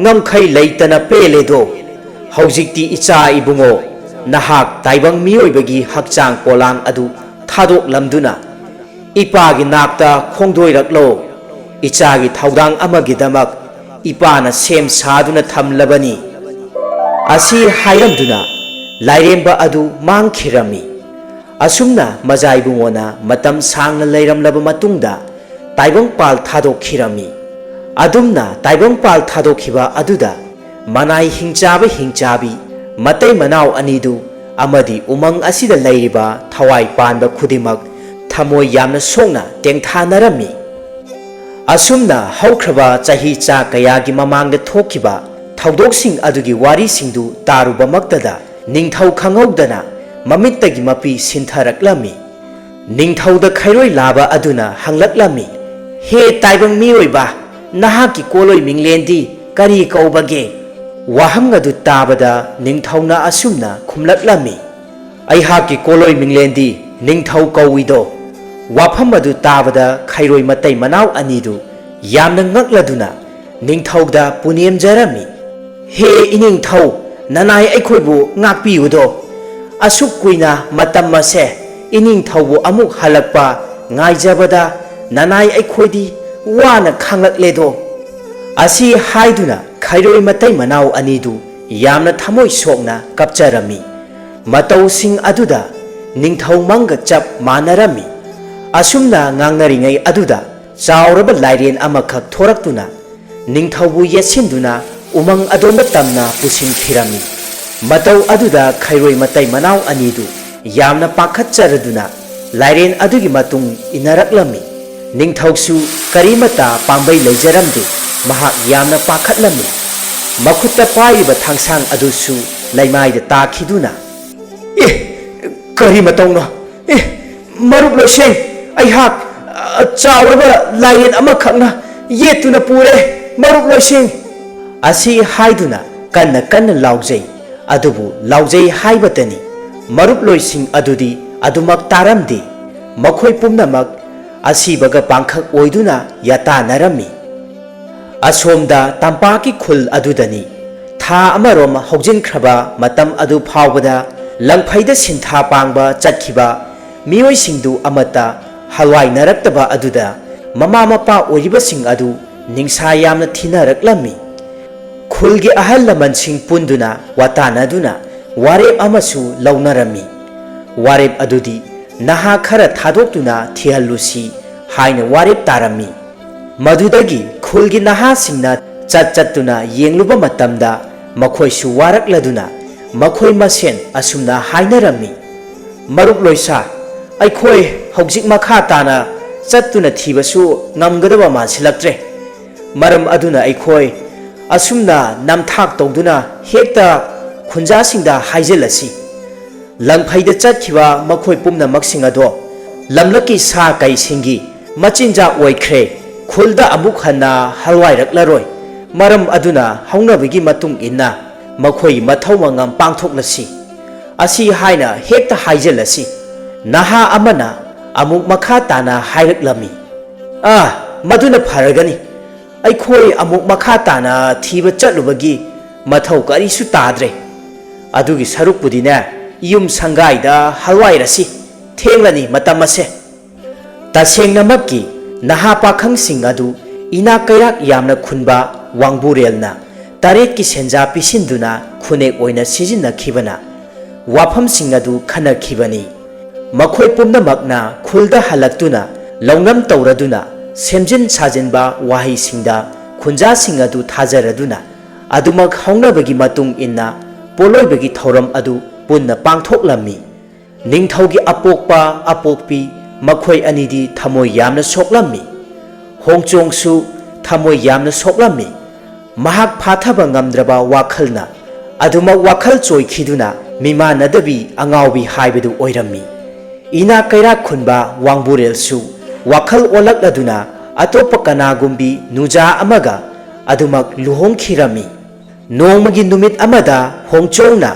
ꯉꯝꯈꯩ ꯂꯩꯇꯅ ꯄꯦꯜꯂꯦꯗꯣ꯫ ꯍꯧꯖꯤꯛꯇꯤ ꯏꯆꯥ ꯏꯕꯨꯡꯉꯣ, ꯅꯍꯥꯛ ꯇꯥꯏꯕꯪ ꯃꯤꯑꯣꯏꯕꯒꯤ ꯍꯛꯆꯥꯡ ꯄꯣꯂꯥꯡ ꯑꯗꯨ ꯊꯥꯗꯣꯛꯂꯝꯗꯨꯅ ꯏꯄꯥꯒꯤ ꯅꯥꯛꯇ ꯈꯣꯡꯗꯣꯏꯔꯛꯂꯣ꯫ ꯏꯆꯥꯒꯤ ꯊꯧꯗꯥꯡ ꯑꯃꯒꯤꯗꯃꯛ ꯏꯄꯥꯅ ꯁꯦꯝ ꯁꯥꯗꯨꯅ ꯊꯝꯂꯕꯅꯤ"꯫ ꯑꯁꯤ ꯍꯥꯏꯔꯝꯗꯨꯅ ꯂꯥꯏꯔꯦꯝꯕ ꯑꯗꯨ ꯃꯥꯡꯈꯤꯔꯝꯃꯤ꯫ ꯑꯁꯨꯝꯅ ꯃꯖꯥ ꯏꯕꯨꯡꯉꯣꯅ ꯃꯇꯝ ꯁꯥꯡꯅ ꯂꯩꯔꯝꯂꯕ ꯃꯇꯨꯡꯗ ꯇꯥꯏꯕꯪꯄꯥꯜ ꯊꯥꯗꯣꯛꯈꯤꯔꯝꯃꯤ꯫ ꯑꯗꯨꯝꯅ ꯇꯥꯏꯕꯪꯄꯥꯜ ꯊꯥꯗꯣꯛꯈꯤꯕ ꯑꯗꯨꯗ ꯃꯅꯥꯏ ꯍꯤꯡꯆꯥꯕ ꯍꯤꯡꯆꯥꯕꯤ, ꯃꯇꯩ ꯃꯅꯥꯎ ꯑꯅꯤꯗꯨ ꯑꯃꯗꯤ ꯎꯃꯪ ꯑꯁꯤꯗ ꯂꯩꯔꯤꯕ ꯊꯋꯥꯏ ꯄꯥꯟꯕ ꯈꯨꯗꯤꯡꯃꯛ ꯊꯃꯣꯏ ꯌꯥꯝꯅ ꯁꯣꯛꯅ ꯇꯦꯡꯊꯥꯅꯔꯝꯃꯤ꯫ ꯑꯁꯨꯝꯅ ꯍꯧꯈ꯭ꯔꯕ ꯆꯍꯤ ꯆꯥ ꯀꯌꯥꯒꯤ ꯃꯃꯥꯡꯗ ꯊꯣꯛꯈꯤꯕ ꯊꯧꯗꯣꯛꯁꯤꯡ ꯑꯗꯨꯒꯤ ꯋꯥꯔꯤꯁꯤꯡꯗꯨ ꯇꯥꯔꯨꯕꯃꯛꯇꯗ ꯅꯤꯡꯊꯧ ꯈꯪꯍꯧꯗꯅ ꯃꯃꯤꯠꯇꯒꯤ ꯃꯄꯤ ꯁꯤꯟꯊꯔꯛꯂꯝꯃꯤ꯫ ꯅꯤꯡꯊꯧꯗ ꯈꯩꯔꯣꯏ ꯂꯥꯕ ꯑꯗꯨꯅ ꯍꯪꯂꯛꯂꯝꯃꯤ, "ꯍꯦ ꯇꯥꯏꯕꯪ ꯃꯤꯑꯣꯏꯕ, ꯅꯍꯥꯛꯀꯤ ꯀꯣꯂꯣꯏ ꯃꯤꯡꯂꯦꯟꯗꯤ ꯀꯔꯤ ꯀꯧꯕꯒꯦ?" ꯋꯥꯍꯪ ꯑꯗꯨ ꯇꯥꯕꯗ ꯅꯤꯡꯊꯧꯅ ꯑꯁꯨꯝꯅ ꯈꯨꯝꯂꯛꯂꯝꯃꯤ, "ꯑꯩꯍꯥꯛꯀꯤ ꯀꯣꯂꯣꯏ ꯃꯤꯡꯂꯦꯟꯗꯤ ꯅꯤꯡꯊꯧ ꯀꯧꯏꯗꯣ?" ꯋꯥꯐꯝ ꯑꯗꯨ ꯇꯥꯕꯗ ꯈꯩꯔꯣꯏ ꯃꯇꯩ ꯃꯅꯥꯎ ꯑꯅꯤꯗꯨ ꯌꯥꯝꯅ ꯉꯛꯂꯗꯨꯅ ꯅꯤꯡꯊꯧꯗ ꯄꯨꯅꯦꯝꯖꯔꯝꯃꯤ꯫ "ꯍꯦ ꯏꯅꯤꯡꯊꯧ, ꯅꯅꯥꯏ ꯑꯩꯈꯣꯏꯕꯨ ꯉꯥꯛꯄꯤꯌꯨꯗꯣ꯫ ꯑꯁꯨꯛ ꯀꯨꯏꯅ ꯃꯇꯝ ꯑꯁꯦ ꯏꯅꯤꯡꯊꯧꯕꯨ ꯑꯃꯨꯛ ꯍꯜꯂꯛꯄ ꯉꯥꯏꯖꯕꯗ ꯅꯅꯥꯏ ꯑꯩꯈꯣꯏꯗꯤ ꯋꯥꯅ ꯈꯥꯡꯂꯛꯂꯦꯗꯣ"꯫ ꯑꯁꯤ ꯍꯥꯏꯗꯨꯅ ꯈꯩꯔꯣꯏ ꯃꯇꯩ ꯃꯅꯥꯎ ꯑꯅꯤꯗꯨ ꯌꯥꯝꯅ ꯊꯃꯣꯏ ꯁꯣꯛꯅ ꯀꯞꯆꯔꯝꯃꯤ꯫ ꯃꯇꯧꯁꯤꯡ ꯑꯗꯨꯗ ꯅꯤꯡꯊꯧ ꯃꯪꯒ ꯆꯞ ꯃꯥꯟꯅꯔꯝꯃꯤ꯫ ꯑꯁꯨꯝꯅ ꯉꯥꯡꯅꯔꯤꯉꯩ ꯑꯗꯨꯗ ꯆꯥꯎꯔꯕ ꯂꯥꯏꯔꯦꯟ ꯑꯃꯈꯛ ꯊꯣꯔꯛꯇꯨꯅ ꯅꯤꯡꯊꯧꯕꯨ ꯌꯦꯠꯁꯤꯟꯗꯨꯅ ꯎꯃꯪ ꯑꯗꯣꯝꯗ ꯇꯝꯅ ꯄꯨꯁꯤꯟꯈꯤꯔꯝꯃꯤ꯫ ꯃꯇꯧ ꯑꯗꯨꯗ ꯈꯩꯔꯣꯏ ꯃꯇꯩ ꯃꯅꯥꯎ ꯑꯅꯤꯗꯨ ꯌꯥꯝꯅ ꯄꯥꯈꯠꯆꯔꯗꯨꯅ ꯂꯥꯏꯔꯦꯟ ꯑꯗꯨꯒꯤ ꯃꯇꯨꯡ ꯏꯟꯅꯔꯛꯂꯝꯃꯤ꯫ ꯅꯤꯡꯊꯧꯁꯨ ꯀꯔꯤꯃꯠꯇ ꯄꯥꯝꯕꯩ ꯂꯩꯖꯔꯝꯗꯦ꯫ ꯃꯍꯥꯛ ꯌꯥꯝꯅ ꯄꯥꯈꯠꯂꯝꯃꯤ꯫ ꯃꯈꯨꯠꯇ ꯄꯥꯏꯔꯤꯕ ꯊꯥꯡꯁꯥꯡ ꯑꯗꯨꯁꯨ ꯂꯩꯃꯥꯏꯗ ꯇꯥꯈꯤꯗꯨꯅ, "ꯑꯦ, ꯀꯔꯤ ꯃꯇꯧꯅꯣ? ꯑꯦ, ꯃꯔꯨꯞ ꯂꯣꯏꯁꯦꯡ, ꯑꯩꯍꯥꯛ, ꯑ, ꯆꯥꯎꯔꯕ ꯂꯥꯏꯔꯦꯟ ꯑꯃꯈꯛꯅ ꯌꯦꯠꯇꯨꯅ ꯄꯨꯔꯦ, ꯃꯔꯨꯞ ꯂꯣꯏꯁꯦꯡ!" ꯑꯁꯤ ꯍꯥꯏꯗꯨꯅ ꯀꯟꯅ ꯀꯟꯅ ꯂꯥꯎꯖꯩ꯫ ꯑꯗꯨꯕꯨ ꯂꯥꯎꯖꯩ ꯍꯥꯏꯕꯇꯅꯤ, ꯃꯔꯨꯞꯂꯣꯏꯁꯤꯡ ꯑꯗꯨꯗꯤ ꯑꯗꯨꯃꯛ ꯇꯥꯔꯝꯗꯦ꯫ ꯃꯈꯣꯏ ꯄꯨꯝꯅꯃꯛ ꯑꯁꯤꯕꯒ ꯄꯥꯡꯈꯛ ꯑꯣꯏꯗꯨꯅ ꯌꯥꯇꯥꯅꯔꯝꯃꯤ꯫ ꯑꯁꯣꯝꯗ ꯇꯝꯄꯥꯛꯀꯤ ꯈꯨꯜ ꯑꯗꯨꯗꯅꯤ꯫ ꯊꯥ ꯑꯃꯔꯣꯝ ꯍꯧꯖꯤꯟꯈ꯭ꯔꯕ ꯃꯇꯝ ꯑꯗꯨ ꯐꯥꯎꯕꯗ ꯂꯪꯐꯩꯗ ꯁꯤꯟꯊꯥ ꯄꯥꯡꯕ ꯆꯠꯈꯤꯕ ꯃꯤꯑꯣꯏꯁꯤꯡꯗꯨ ꯑꯃꯠꯇ ꯍꯜꯋꯥꯏꯅꯔꯛꯇꯕ ꯑꯗꯨꯗ ꯃꯃꯥ ꯃꯄꯥ ꯑꯣꯏꯔꯤꯕꯁꯤꯡ ꯑꯗꯨ ꯅꯤꯡꯁꯥ ꯌꯥꯝꯅ ꯊꯤꯅꯔꯛꯂꯝꯃꯤ꯫ ꯈꯨꯜꯒꯤ ꯑꯍꯜ ꯂꯃꯟꯁꯤꯡ ꯄꯨꯟꯗꯨꯅ ꯋꯥꯇꯥꯅꯗꯨꯅ ꯋꯥꯔꯦꯞ ꯑꯃꯁꯨ ꯂꯧꯅꯔꯝꯃꯤ꯫ ꯋꯥꯔꯦꯞ ꯑꯗꯨꯗꯤ ꯅꯍꯥ ꯈꯔ ꯊꯥꯗꯣꯛꯇꯨꯅ ꯊꯤꯍꯜꯂꯨꯁꯤ ꯍꯥꯏꯅ ꯋꯥꯔꯦꯞ ꯇꯥꯔꯝꯃꯤ꯫ ꯃꯗꯨꯗꯒꯤ ꯈꯨꯜꯒꯤ ꯅꯍꯥꯁꯤꯡꯅ ꯆꯠ ꯆꯠꯇꯨꯅ ꯌꯦꯡꯂꯨꯕ ꯃꯇꯝꯗ ꯃꯈꯣꯏꯁꯨ ꯋꯥꯔꯛꯂꯗꯨꯅ ꯃꯈꯣꯏ ꯃꯁꯦꯟ ꯑꯁꯨꯝꯅ ꯍꯥꯏꯅꯔꯝꯃꯤ, "ꯃꯔꯨꯞ ꯂꯣꯏꯁꯥ, ꯑꯩꯈꯣꯏ ꯍꯧꯖꯤꯛ ꯃꯈꯥ ꯇꯥꯅ ꯆꯠꯇꯨꯅ ꯊꯤꯕꯁꯨ ꯉꯝꯒꯗꯕ ꯃꯥꯟꯁꯤꯜꯂꯛꯇ꯭ꯔꯦ꯫ ꯃꯔꯝ ꯑꯗꯨꯅ ꯑꯩꯈꯣꯏ ꯑꯁꯨꯝꯅ ꯅꯝꯊꯥꯛ ꯇꯧꯗꯨꯅ ꯍꯦꯛꯇ ꯈꯨꯟꯖꯥꯁꯤꯡꯗ ꯍꯥꯏꯖꯤꯜꯂꯁꯤ꯫ ꯂꯪꯐꯩꯗ ꯆꯠꯈꯤꯕ ꯃꯈꯣꯏ ꯄꯨꯝꯅꯃꯛꯁꯤꯡ ꯑꯗꯣ ꯂꯝꯂꯛꯀꯤ ꯁꯥ ꯀꯩꯁꯤꯡꯒꯤ ꯃꯆꯤꯟꯖꯥꯛ ꯑꯣꯏꯈ꯭ꯔꯦ, ꯈꯨꯜꯗ ꯑꯃꯨꯛ ꯍꯟꯅ ꯍꯜꯋꯥꯏꯔꯛꯂꯔꯣꯏ꯫ ꯃꯔꯝ ꯑꯗꯨꯅ ꯍꯧꯅꯕꯤꯒꯤ ꯃꯇꯨꯡ ꯏꯟꯅ ꯃꯈꯣꯏꯒꯤ ꯃꯊꯧ ꯃꯉꯝ ꯄꯥꯡꯊꯣꯛꯂꯁꯤ"꯫ ꯑꯁꯤ ꯍꯥꯏꯅ ꯍꯦꯛꯇ ꯍꯥꯏꯖꯤꯜꯂꯁꯤ꯫ ꯅꯍꯥ ꯑꯃꯅ ꯑꯃꯨꯛ ꯃꯈꯥ ꯇꯥꯅ ꯍꯥꯏꯔꯛꯂꯝꯃꯤ, "ꯑꯥ, ꯃꯗꯨꯅ ꯐꯔꯒꯅꯤ꯫ ꯑꯩꯈꯣꯏ ꯑꯃꯨꯛ ꯃꯈꯥ ꯇꯥꯅ ꯊꯤꯕ ꯆꯠꯂꯨꯕꯒꯤ ꯃꯊꯧ ꯀꯔꯤꯁꯨ ꯇꯥꯗ꯭ꯔꯦ꯫ ꯑꯗꯨꯒꯤ ꯁꯔꯨꯛꯄꯨꯗꯤꯅꯦ, ꯌꯨꯝ ꯁꯪꯒꯥꯏꯗ ꯍꯜꯋꯥꯏꯔꯁꯤ꯫ ꯊꯦꯡꯂꯅꯤ ꯃꯇꯝ ꯑꯁꯦ꯫" ꯇꯁꯦꯡꯅꯃꯛꯀꯤ ꯅꯍꯥ ꯄꯥꯈꯪꯁꯤꯡ ꯑꯗꯨ ꯏꯅꯥꯛ ꯀꯩꯔꯥꯛ ꯌꯥꯝꯅ ꯈꯨꯟꯕ ꯋꯥꯡꯕꯨꯔꯦꯜꯅ ꯇꯔꯦꯠꯀꯤ ꯁꯦꯟꯖꯥ ꯄꯤꯁꯤꯟꯗꯨꯅ ꯈꯨꯅꯦꯛ ꯑꯣꯏꯅ ꯁꯤꯖꯤꯟꯅꯈꯤꯕꯅ ꯋꯥꯐꯝꯁꯤꯡ ꯑꯗꯨ ꯈꯟꯅꯈꯤꯕꯅꯤ꯫ ꯃꯈꯣꯏ ꯄꯨꯝꯅꯃꯛꯅ ꯈꯨꯜꯗ ꯍꯜꯂꯛꯇꯨꯅ ꯂꯧꯅꯝ ꯇꯧꯔꯗꯨꯅ ꯁꯦꯝꯖꯤꯟ ꯁꯥꯖꯤꯟꯕ ꯋꯥꯍꯩꯁꯤꯡꯗ ꯈꯨꯟꯖꯥꯁꯤꯡ ꯑꯗꯨ ꯊꯥꯖꯔꯗꯨꯅ ꯑꯗꯨꯃꯛ ꯍꯧꯅꯕꯒꯤ ꯃꯇꯨꯡ ꯏꯟꯅ ꯄꯣꯠꯂꯣꯏꯕꯒꯤ ꯊꯧꯔꯝ ꯑꯗꯨ ꯄꯨꯟꯅ ꯄꯥꯡꯊꯣꯛꯂꯝꯃꯤ꯫ ꯅꯤꯡꯊꯧꯒꯤ ꯑꯄꯣꯛꯄ ꯑꯄꯣꯛꯄꯤ ꯃꯈꯣꯏ ꯑꯅꯤꯗꯤ ꯊꯃꯣꯏ ꯌꯥꯝꯅ ꯁꯣꯛꯂꯝꯃꯤ꯫ ꯍꯣꯡꯆꯣꯡꯁꯨ ꯊꯃꯣꯏ ꯌꯥꯝꯅ ꯁꯣꯛꯂꯝꯃꯤ꯫ ꯃꯍꯥꯛ ꯐꯥꯊꯕ ꯉꯝꯗ꯭ꯔꯕ ꯋꯥꯈꯜꯅ ꯑꯗꯨꯃꯛ ꯋꯥꯈꯜ ꯆꯣꯏꯈꯤꯗꯨꯅ ꯃꯤꯃꯥꯟꯅꯗꯕꯤ ꯑꯉꯥꯎꯕꯤ ꯍꯥꯏꯕꯗꯨ ꯑꯣꯏꯔꯝꯃꯤ꯫ ꯏꯅꯥꯛ ꯀꯩꯔꯥꯛ ꯈꯨꯟꯕ ꯋꯥꯡꯕꯨꯔꯦꯜꯁꯨ ꯋꯥꯈꯜ ꯑꯣꯜꯂꯛꯂꯗꯨꯅ ꯑꯇꯣꯞꯄ ꯀꯅꯥꯒꯨꯝꯕꯤ ꯅꯨꯖꯥ ꯑꯃꯒ ꯑꯗꯨꯃꯛ ꯂꯨꯍꯣꯡꯈꯤꯔꯝꯃꯤ꯫ ꯅꯣꯡꯃꯒꯤ ꯅꯨꯃꯤꯠ ꯑꯃꯗ ꯍꯣꯡꯆꯣꯡꯅ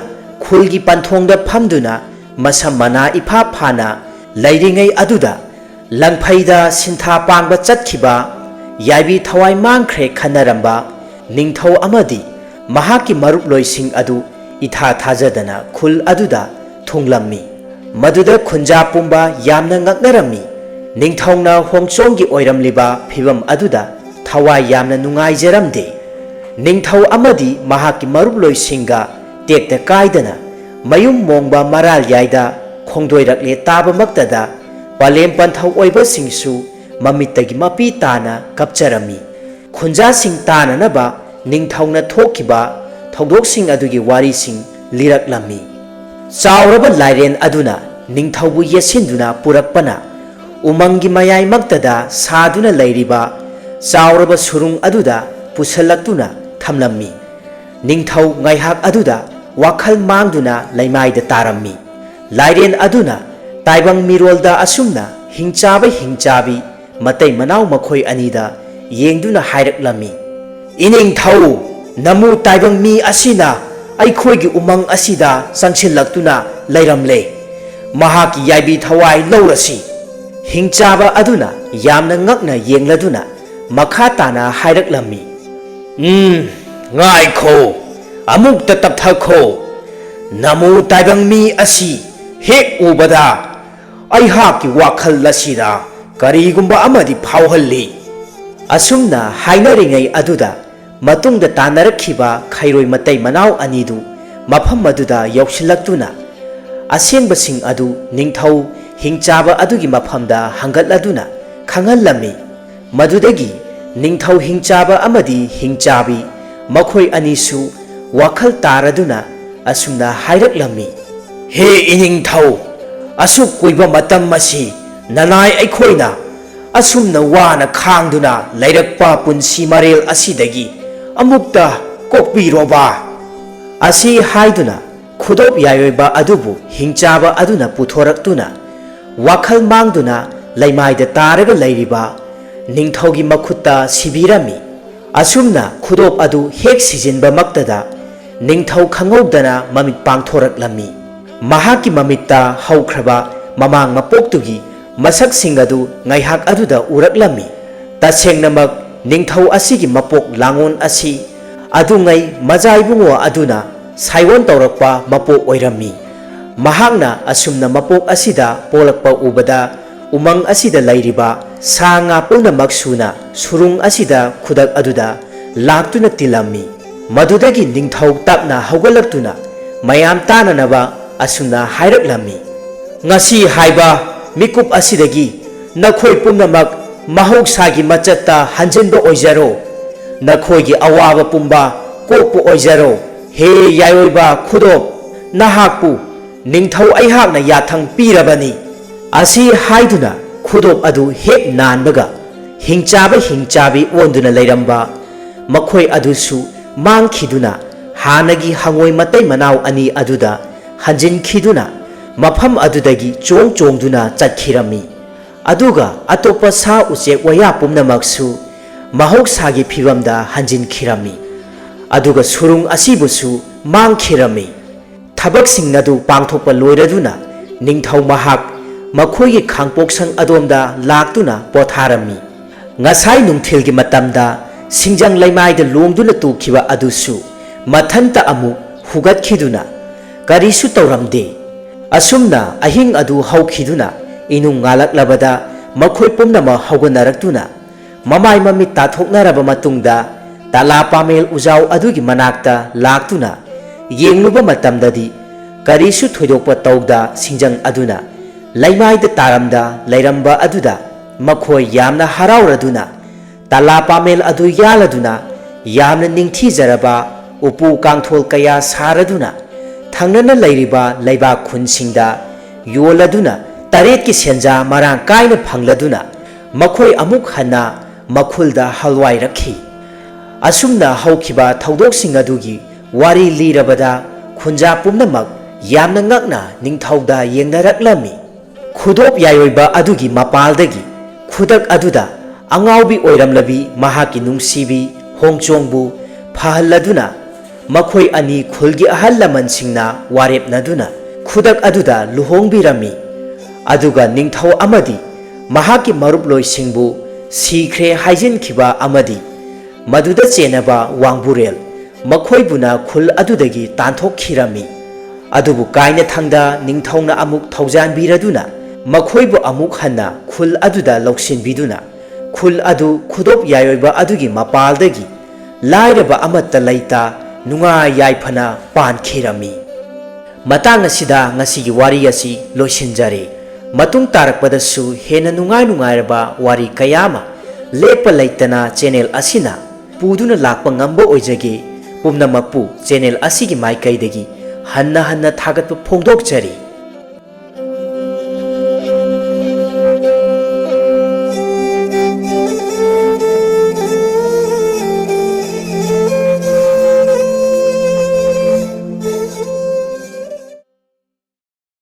ꯈꯨꯜꯒꯤ ꯄꯟꯊꯣꯡꯗ ꯐꯝꯗꯨꯅ ꯃꯁꯝ ꯃꯅꯥ ꯏꯐꯥ ꯐꯥꯅ ꯂꯩꯔꯤꯉꯩ ꯑꯗꯨꯗ ꯂꯪꯐꯩꯗ ꯁꯤꯟꯊꯥ ꯄꯥꯡꯕ ꯆꯠꯈꯤꯕ ꯌꯥꯏꯕꯤ ꯊꯋꯥꯏ ꯃꯥꯡꯈ꯭ꯔꯦ ꯈꯟꯅꯔꯝꯕ ꯅꯤꯡꯊꯧ ꯑꯃꯗꯤ ꯃꯍꯥꯛꯀꯤ ꯃꯔꯨꯞꯂꯣꯏꯁꯤꯡ ꯑꯗꯨ ꯏꯊꯥ ꯊꯥꯖꯗꯅ ꯈꯨꯜ ꯑꯗꯨꯗ ꯊꯨꯡꯂꯝꯃꯤ꯫ ꯃꯗꯨꯗ ꯈꯨꯟꯖꯥ ꯄꯨꯝꯕ ꯌꯥꯝꯅ ꯉꯛꯅꯔꯝꯃꯤ꯫ ꯅꯤꯡꯊꯧꯅ ꯍꯣꯡꯆꯣꯡꯒꯤ ꯑꯣꯏꯔꯝꯂꯤꯕ ꯐꯤꯚꯝ ꯑꯗꯨꯗ ꯊꯋꯥꯏ ꯌꯥꯝꯅ ꯅꯨꯡꯉꯥꯏꯖꯔꯝꯗꯦ꯫ ꯅꯤꯡꯊꯧ ꯑꯃꯗꯤ ꯃꯍꯥꯛꯀꯤ ꯃꯔꯨꯞꯂꯣꯏꯁꯤꯡꯒ ꯇꯦꯛꯇ ꯀꯥꯏꯗꯅ ꯃꯌꯨꯝ ꯃꯣꯡꯕ ꯃꯔꯥꯜ ꯌꯥꯏꯗ ꯈꯣꯡꯗꯣꯏꯔꯛꯂꯦ ꯇꯥꯕꯃꯛꯇꯗ ꯄꯂꯦꯝ ꯄꯟꯊꯧ ꯑꯣꯏꯕꯁꯤꯡꯁꯨ ꯃꯃꯤꯠꯇꯒꯤ ꯃꯄꯤ ꯇꯥꯅ ꯀꯞꯆꯔꯝꯃꯤ꯫ ꯈꯨꯟꯖꯥꯁꯤꯡ ꯇꯥꯅꯅꯕ ꯅꯤꯡꯊꯧꯅ ꯊꯣꯛꯈꯤꯕ ꯊꯧꯗꯣꯛꯁꯤꯡ ꯑꯗꯨꯒꯤ ꯋꯥꯔꯤꯁꯤꯡ ꯂꯤꯔꯛꯂꯝꯃꯤ꯫ ꯆꯥꯎꯔꯕ ꯂꯥꯏꯔꯦꯟ ꯑꯗꯨꯅ ꯅꯤꯡꯊꯧꯕꯨ ꯌꯦꯠꯁꯤꯟꯗꯨꯅ ꯄꯨꯔꯛꯄꯅ ꯎꯃꯪꯒꯤ ꯃꯌꯥꯏꯃꯛꯇꯗ ꯁꯥꯗꯨꯅ ꯂꯩꯔꯤꯕ ꯆꯥꯎꯔꯕ ꯁꯨꯔꯨꯡ ꯑꯗꯨꯗ ꯄꯨꯁꯜꯂꯛꯇꯨꯅ ꯊꯝꯂꯝꯃꯤ꯫ ꯅꯤꯡꯊꯧ ꯉꯥꯏꯍꯥꯛ ꯑꯗꯨꯗ ꯋꯥꯈꯜ ꯃꯥꯡꯗꯨꯅ ꯂꯩꯃꯥꯏꯗ ꯇꯥꯔꯝꯃꯤ꯫ ꯂꯥꯏꯔꯦꯟ ꯑꯗꯨꯅ ꯇꯥꯏꯕꯪ ꯃꯤꯔꯣꯜꯗ ꯑꯁꯨꯝꯅ ꯍꯤꯡꯆꯥꯕ ꯍꯤꯡꯆꯥꯕꯤ ꯃꯇꯩ ꯃꯅꯥꯎ ꯃꯈꯣꯏ ꯑꯅꯤꯗ ꯌꯦꯡꯗꯨꯅ ꯍꯥꯏꯔꯛꯂꯝꯃꯤ, "ꯏꯅꯤꯡꯊꯧ, ꯅꯃꯨ ꯇꯥꯏꯕꯪ ꯃꯤ ꯑꯁꯤꯅ ꯑꯩꯈꯣꯏꯒꯤ ꯎꯃꯪ ꯑꯁꯤꯗ ꯆꯪꯁꯤꯜꯂꯛꯇꯨꯅ ꯂꯩꯔꯝꯂꯦ꯫ ꯃꯍꯥꯛꯀꯤ ꯌꯥꯏꯕꯤ ꯊꯋꯥꯏ ꯂꯧꯔꯁꯤ꯫" ꯍꯤꯡꯆꯥꯕ ꯑꯗꯨꯅ ꯌꯥꯝꯅ ꯉꯛꯅ ꯌꯦꯡꯂꯗꯨꯅ ꯃꯈꯥ ꯇꯥꯅ ꯍꯥꯏꯔꯛꯂꯝꯃꯤ, "ꯎꯝ, ꯉꯥꯏꯈꯣ, ꯑꯃꯨꯛꯇ ꯇꯞꯊꯈꯣ꯫ ꯅꯃꯨ ꯇꯥꯏꯕꯪ ꯃꯤ ꯑꯁꯤ ꯍꯦꯛ ꯎꯕꯗ ꯑꯩꯍꯥꯛꯀꯤ ꯋꯥꯈꯜ ꯑꯁꯤꯗ ꯀꯔꯤꯒꯨꯝꯕ ꯑꯃꯗꯤ ꯐꯥꯎꯍꯜꯂꯤ꯫" ꯑꯁꯨꯝꯅ ꯍꯥꯏꯅꯔꯤꯉꯩ ꯑꯗꯨꯗ ꯃꯇꯨꯡꯗ ꯇꯥꯟꯅꯔꯛꯈꯤꯕ ꯈꯩꯔꯣꯏ ꯃꯇꯩ ꯃꯅꯥꯎ ꯑꯅꯤꯗꯨ ꯃꯐꯝ ꯑꯗꯨꯗ ꯌꯧꯁꯤꯜꯂꯛꯇꯨꯅ ꯑꯁꯦꯡꯕꯁꯤꯡ ꯑꯗꯨ ꯅꯤꯡꯊꯧ ꯍꯤꯡꯆꯥꯕ ꯑꯗꯨꯒꯤ ꯃꯐꯝꯗ ꯍꯪꯒꯠꯂꯗꯨꯅ ꯈꯪꯍꯜꯂꯝꯃꯤ꯫ ꯃꯗꯨꯗꯒꯤ ꯅꯤꯡꯊꯧ ꯍꯤꯡꯆꯥꯕ ꯑꯃꯗꯤ ꯍꯤꯡꯆꯥꯕꯤ ꯃꯈꯣꯏ ꯑꯅꯤꯁꯨ ꯋꯥꯈꯜ ꯇꯥꯔꯗꯨꯅ ꯑꯁꯨꯝꯅ ꯍꯥꯏꯔꯛꯂꯝꯃꯤ, "ꯍꯦ ꯏꯅꯤꯡꯊꯧ, ꯑꯁꯨꯛ ꯀꯨꯏꯕ ꯃꯇꯝ ꯑꯁꯤ ꯅꯅꯥꯏ ꯑꯩꯈꯣꯏꯅ ꯑꯁꯨꯝꯅ ꯋꯥꯅ ꯈꯥꯡꯗꯨꯅ ꯂꯩꯔꯛꯄ ꯄꯨꯟꯁꯤ ꯃꯔꯦꯜ ꯑꯁꯤꯗꯒꯤ ꯑꯃꯨꯛꯇ ꯀꯣꯛꯄꯤꯔꯣꯕ꯫" ꯑꯁꯤ ꯍꯥꯏꯗꯨꯅ ꯈꯨꯗꯣꯞ ꯌꯥꯏꯑꯣꯏꯕ ꯑꯗꯨꯕꯨ ꯍꯤꯡꯆꯥꯕ ꯑꯗꯨꯅ ꯄꯨꯊꯣꯔꯛꯇꯨꯅ ꯋꯥꯈꯜ ꯃꯥꯡꯗꯨꯅ ꯂꯩꯃꯥꯏꯗ ꯇꯥꯔꯒ ꯂꯩꯔꯤꯕ ꯅꯤꯡꯊꯧꯒꯤ ꯃꯈꯨꯠꯇ ꯁꯤꯕꯤꯔꯝꯃꯤ꯫ ꯑꯁꯨꯝꯅ ꯈꯨꯗꯣꯞ ꯑꯗꯨ ꯍꯦꯛ ꯁꯤꯖꯤꯟꯕꯃꯛꯇꯗ ꯅꯤꯡꯊꯧ ꯈꯪꯍꯧꯗꯅ ꯃꯃꯤꯠ ꯄꯥꯡꯊꯣꯔꯛꯂꯝꯃꯤ꯫ ꯃꯍꯥꯛꯀꯤ ꯃꯃꯤꯠꯇ ꯍꯧꯈ꯭ꯔꯕ ꯃꯃꯥꯡ ꯃꯄꯣꯛꯇꯨꯒꯤ ꯃꯁꯛꯁꯤꯡ ꯑꯗꯨ ꯉꯥꯏꯍꯥꯛ ꯑꯗꯨꯗ ꯎꯔꯛꯂꯝꯃꯤ꯫ ꯇꯁꯦꯡꯅꯃꯛ ꯅꯤꯡꯊꯧ ꯑꯁꯤꯒꯤ ꯃꯄꯣꯛ ꯂꯥꯡꯑꯣꯟ ꯑꯁꯤ ꯑꯗꯨꯉꯩ ꯃꯖꯥ ꯏꯕꯨꯡꯉꯣ ꯑꯗꯨꯅ ꯁꯥꯏꯑꯣꯟ ꯇꯧꯔꯛꯄ ꯃꯄꯣꯛ ꯑꯣꯏꯔꯝꯃꯤ꯫ ꯃꯍꯥꯛꯅ ꯑꯁꯨꯝꯅ ꯃꯄꯣꯛ ꯑꯁꯤꯗ ꯄꯣꯛꯂꯛꯄ ꯎꯕꯗ ꯎꯃꯪ ꯑꯁꯤꯗ ꯂꯩꯔꯤꯕ ꯁꯥ ꯉꯥ ꯄꯨꯝꯅꯃꯛ ꯁꯨꯅ ꯁꯨꯔꯨꯡ ꯑꯁꯤꯗ ꯈꯨꯗꯛ ꯑꯗꯨꯗ ꯂꯥꯛꯇꯨꯅ ꯇꯤꯜꯂꯝꯃꯤ꯫ ꯃꯗꯨꯗꯒꯤ ꯅꯤꯡꯊꯧ ꯇꯞꯅ ꯍꯧꯒꯠꯂꯛꯇꯨꯅ ꯃꯌꯥꯝ ꯇꯥꯅꯅꯕ ꯑꯁꯨꯝꯅ ꯍꯥꯏꯔꯛꯂꯝꯃꯤ, "ꯉꯁꯤ ꯍꯥꯏꯕ ꯃꯤꯀꯨꯞ ꯑꯁꯤꯗꯒꯤ ꯅꯈꯣꯏ ꯄꯨꯝꯅꯃꯛ ꯃꯍꯧꯁꯥꯒꯤ ꯃꯆꯠꯇ ꯍꯟꯖꯤꯟꯕ ꯑꯣꯏꯖꯔꯣ꯫ ꯅꯈꯣꯏꯒꯤ ꯑꯋꯥꯕ ꯄꯨꯝꯕ ꯀꯣꯛꯄ ꯑꯣꯏꯖꯔꯣ꯫ ꯍꯦ ꯌꯥꯏꯑꯣꯏꯕ ꯈꯨꯗꯣꯞ, ꯅꯍꯥꯛꯄꯨ ꯅꯤꯡꯊꯧ ꯑꯩꯍꯥꯛꯅ ꯌꯥꯊꯪ ꯄꯤꯔꯕꯅꯤ꯫" ꯑꯁꯤ ꯍꯥꯏꯗꯨꯅ ꯈꯨꯗꯣꯞ ꯑꯗꯨ ꯍꯦꯛ ꯅꯥꯟꯕꯒ ꯍꯤꯡꯆꯥꯕ ꯍꯤꯡꯆꯥꯕꯤ ꯑꯣꯟꯗꯨꯅ ꯂꯩꯔꯝꯕ ꯃꯈꯣꯏ ꯑꯗꯨꯁꯨ ꯃꯥꯡꯈꯤꯗꯨꯅ ꯍꯥꯟꯅꯒꯤ ꯍꯉꯣꯏ ꯃꯇꯩ ꯃꯅꯥꯎ ꯑꯅꯤ ꯑꯗꯨꯗ ꯍꯟꯖꯤꯟꯈꯤꯗꯨꯅ ꯃꯐꯝ ꯑꯗꯨꯗꯒꯤ ꯆꯣꯡ ꯆꯣꯡꯗꯨꯅ ꯆꯠꯈꯤꯔꯝꯃꯤ꯫ ꯑꯗꯨꯒ ꯑꯇꯣꯞꯄ ꯁꯥ ꯎꯆꯦꯛ ꯋꯥꯌꯥ ꯄꯨꯝꯅꯃꯛꯁꯨ ꯃꯍꯧꯁꯥꯒꯤ ꯐꯤꯕꯝꯗ ꯍꯟꯖꯤꯟꯈꯤꯔꯝꯃꯤ꯫ ꯑꯗꯨꯒ ꯁꯨꯔꯨꯡ ꯑꯁꯤꯕꯨꯁꯨ ꯃꯥꯡꯈꯤꯔꯝꯃꯤ꯫ ꯊꯕꯛꯁꯤꯡ ꯑꯗꯨ ꯄꯥꯡꯊꯣꯛꯄ ꯂꯣꯏꯔꯗꯨꯅ ꯅꯤꯡꯊꯧ ꯃꯍꯥꯛ ꯃꯈꯣꯏꯒꯤ ꯈꯥꯡꯄꯣꯛꯁꯪ ꯑꯗꯣꯝꯗ ꯂꯥꯛꯇꯨꯅ ꯄꯣꯊꯥꯔꯝꯃꯤ꯫ ꯉꯁꯥꯏ ꯅꯨꯡꯊꯤꯜꯒꯤ ꯃꯇꯝꯗ ꯁꯤꯡꯖꯪ ꯂꯩꯃꯥꯏꯗ ꯂꯣꯡꯗꯨꯅ ꯇꯨꯈꯤꯕ ꯑꯗꯨꯁꯨ ꯃꯊꯟꯇ ꯑꯃꯨꯛ ꯍꯨꯒꯠꯈꯤꯗꯨꯅ ꯀꯔꯤꯁꯨ ꯇꯧꯔꯝꯗꯦ꯫ ꯑꯁꯨꯝꯅ ꯑꯍꯤꯡ ꯑꯗꯨ ꯍꯧꯈꯤꯗꯨꯅ ꯏꯅꯨꯡ ꯉꯥꯜꯂꯛꯂꯕꯗ ꯃꯈꯣꯏ ꯄꯨꯝꯅꯃꯛ ꯍꯧꯒꯠꯅꯔꯛꯇꯨꯅ ꯃꯃꯥꯏ ꯃꯃꯤꯠ ꯇꯥꯊꯣꯛꯅꯔꯕ ꯃꯇꯨꯡꯗ ꯇꯂꯥ ꯄꯥꯃꯦꯜ ꯎꯖꯥꯎ ꯑꯗꯨꯒꯤ ꯃꯅꯥꯛꯇ ꯂꯥꯛꯇꯨꯅ ꯌꯦꯡꯂꯨꯕ ꯃꯇꯝꯗꯗꯤ ꯀꯔꯤꯁꯨ ꯊꯣꯏꯗꯣꯛꯄ ꯇꯧꯗ ꯁꯤꯡꯖꯪ ꯑꯗꯨꯅ ꯂꯩꯃꯥꯏꯗ ꯇꯥꯔꯝꯗ ꯂꯩꯔꯝꯕ ꯑꯗꯨꯗ ꯃꯈꯣꯏ ꯌꯥꯝꯅ ꯍꯔꯥꯎꯔꯗꯨꯅ ꯇꯂꯥ ꯄꯥꯃꯦꯜ ꯑꯗꯨ ꯌꯥꯜꯂꯗꯨꯅ ꯌꯥꯝꯅ ꯅꯤꯡꯊꯤꯖꯔꯕ ꯎꯄꯨ ꯀꯥꯡꯊꯣꯜ ꯀꯌꯥ ꯁꯥꯔꯗꯨꯅ ꯊꯪꯅꯅ ꯂꯩꯔꯤꯕ ꯂꯩꯕꯥꯛ ꯈꯨꯟꯁꯤꯡꯗ ꯌꯣꯜꯂꯗꯨꯅ ꯇꯔꯦꯠꯀꯤ ꯁꯦꯟꯖꯥ ꯃꯔꯥꯡ ꯀꯥꯏꯅ ꯐꯪꯂꯗꯨꯅ ꯃꯈꯣꯏ ꯑꯃꯨꯛ ꯍꯟꯅ ꯃꯈꯨꯜꯗ ꯍꯜꯋꯥꯏꯔꯛꯈꯤ꯫ ꯑꯁꯨꯝꯅ ꯍꯧꯈꯤꯕ ꯊꯧꯗꯣꯛꯁꯤꯡ ꯑꯗꯨꯒꯤ ꯋꯥꯔꯤ ꯂꯤꯔꯕꯗ ꯈꯨꯟꯖꯥ ꯄꯨꯝꯅꯃꯛ ꯌꯥꯝꯅ ꯉꯛꯅ ꯅꯤꯡꯊꯧꯗ ꯌꯦꯡꯅꯔꯛꯂꯝꯃꯤ꯫ ꯈꯨꯗꯣꯞ ꯌꯥꯏꯑꯣꯏꯕ ꯑꯗꯨꯒꯤ ꯃꯄꯥꯜꯗꯒꯤ ꯈꯨꯗꯛ ꯑꯗꯨꯗ ꯑꯉꯥꯎꯕꯤ ꯑꯣꯏꯔꯝꯂꯕꯤ ꯃꯍꯥꯛꯀꯤ ꯅꯨꯡꯁꯤꯕꯤ ꯍꯣꯡꯆꯣꯡꯕꯨ ꯐꯍꯜꯂꯗꯨꯅ ꯃꯈꯣꯏ ꯑꯅꯤ ꯈꯨꯜꯒꯤ ꯑꯍꯜ ꯂꯃꯟꯁꯤꯡꯅ ꯋꯥꯔꯦꯞꯅꯗꯨꯅ ꯈꯨꯗꯛ ꯑꯗꯨꯗ ꯂꯨꯍꯣꯡꯕꯤꯔꯝꯃꯤ꯫ ꯑꯗꯨꯒ ꯅꯤꯡꯊꯧ ꯑꯃꯗꯤ ꯃꯍꯥꯛꯀꯤ ꯃꯔꯨꯞꯂꯣꯏꯁꯤꯡꯕꯨ ꯁꯤꯈ꯭ꯔꯦ ꯍꯥꯏꯖꯤꯟꯈꯤꯕ ꯑꯃꯗꯤ ꯃꯗꯨꯗ ꯆꯦꯟꯅꯕ ꯋꯥꯡꯕꯨꯔꯦꯜ ꯃꯈꯣꯏꯕꯨꯅ ꯈꯨꯜ ꯑꯗꯨꯗꯒꯤ ꯇꯥꯟꯊꯣꯛꯈꯤꯔꯝꯃꯤ꯫ ꯑꯗꯨꯕꯨ ꯀꯥꯏꯅꯊꯪꯗ ꯅꯤꯡꯊꯧꯅ ꯑꯃꯨꯛ ꯊꯧꯖꯥꯟꯕꯤꯔꯗꯨꯅ ꯃꯈꯣꯏꯕꯨ ꯑꯃꯨꯛ ꯍꯟꯅ ꯈꯨꯜ ꯑꯗꯨꯗ ꯂꯧꯁꯤꯟꯕꯤꯗꯨꯅ ꯈꯨꯜ ꯑꯗꯨ ꯈꯨꯗꯣꯞ ꯌꯥꯏꯑꯣꯏꯕ ꯑꯗꯨꯒꯤ ꯃꯄꯥꯜꯗꯒꯤ ꯂꯥꯏꯔꯕ ꯑꯃꯠꯇ ꯂꯩꯇ ꯅꯨꯡꯉꯥꯏ ꯌꯥꯏꯐꯅ ꯄꯥꯟꯈꯤꯔꯝꯃꯤ꯫ ꯃꯇꯥꯡ ꯑꯁꯤꯗ ꯉꯁꯤꯒꯤ ꯋꯥꯔꯤ ꯑꯁꯤ ꯂꯣꯏꯁꯤꯟꯖꯔꯦ꯫ ꯃꯇꯨꯡ ꯇꯥꯔꯛꯄꯗꯁꯨ ꯍꯦꯟꯅ ꯅꯨꯡꯉꯥꯏ ꯅꯨꯡꯉꯥꯏꯔꯕ ꯋꯥꯔꯤ ꯀꯌꯥ ꯑꯃ ꯂꯦꯞꯄ ꯂꯩꯇꯅ ꯆꯦꯅꯦꯜ ꯑꯁꯤꯅ ꯄꯨꯗꯨꯅ ꯂꯥꯛꯄ ꯉꯝꯕ ꯑꯣꯏꯖꯒꯦ꯫ ꯄꯨꯝꯅꯃꯛꯄꯨ ꯆꯦꯅꯦꯜ ꯑꯁꯤꯒꯤ ꯃꯥꯏꯀꯩꯗꯒꯤ ꯍꯟꯅ ꯍꯟꯅ ꯊꯥꯒꯠꯄ ꯐꯣꯡꯗꯣꯛꯆꯔꯤ꯫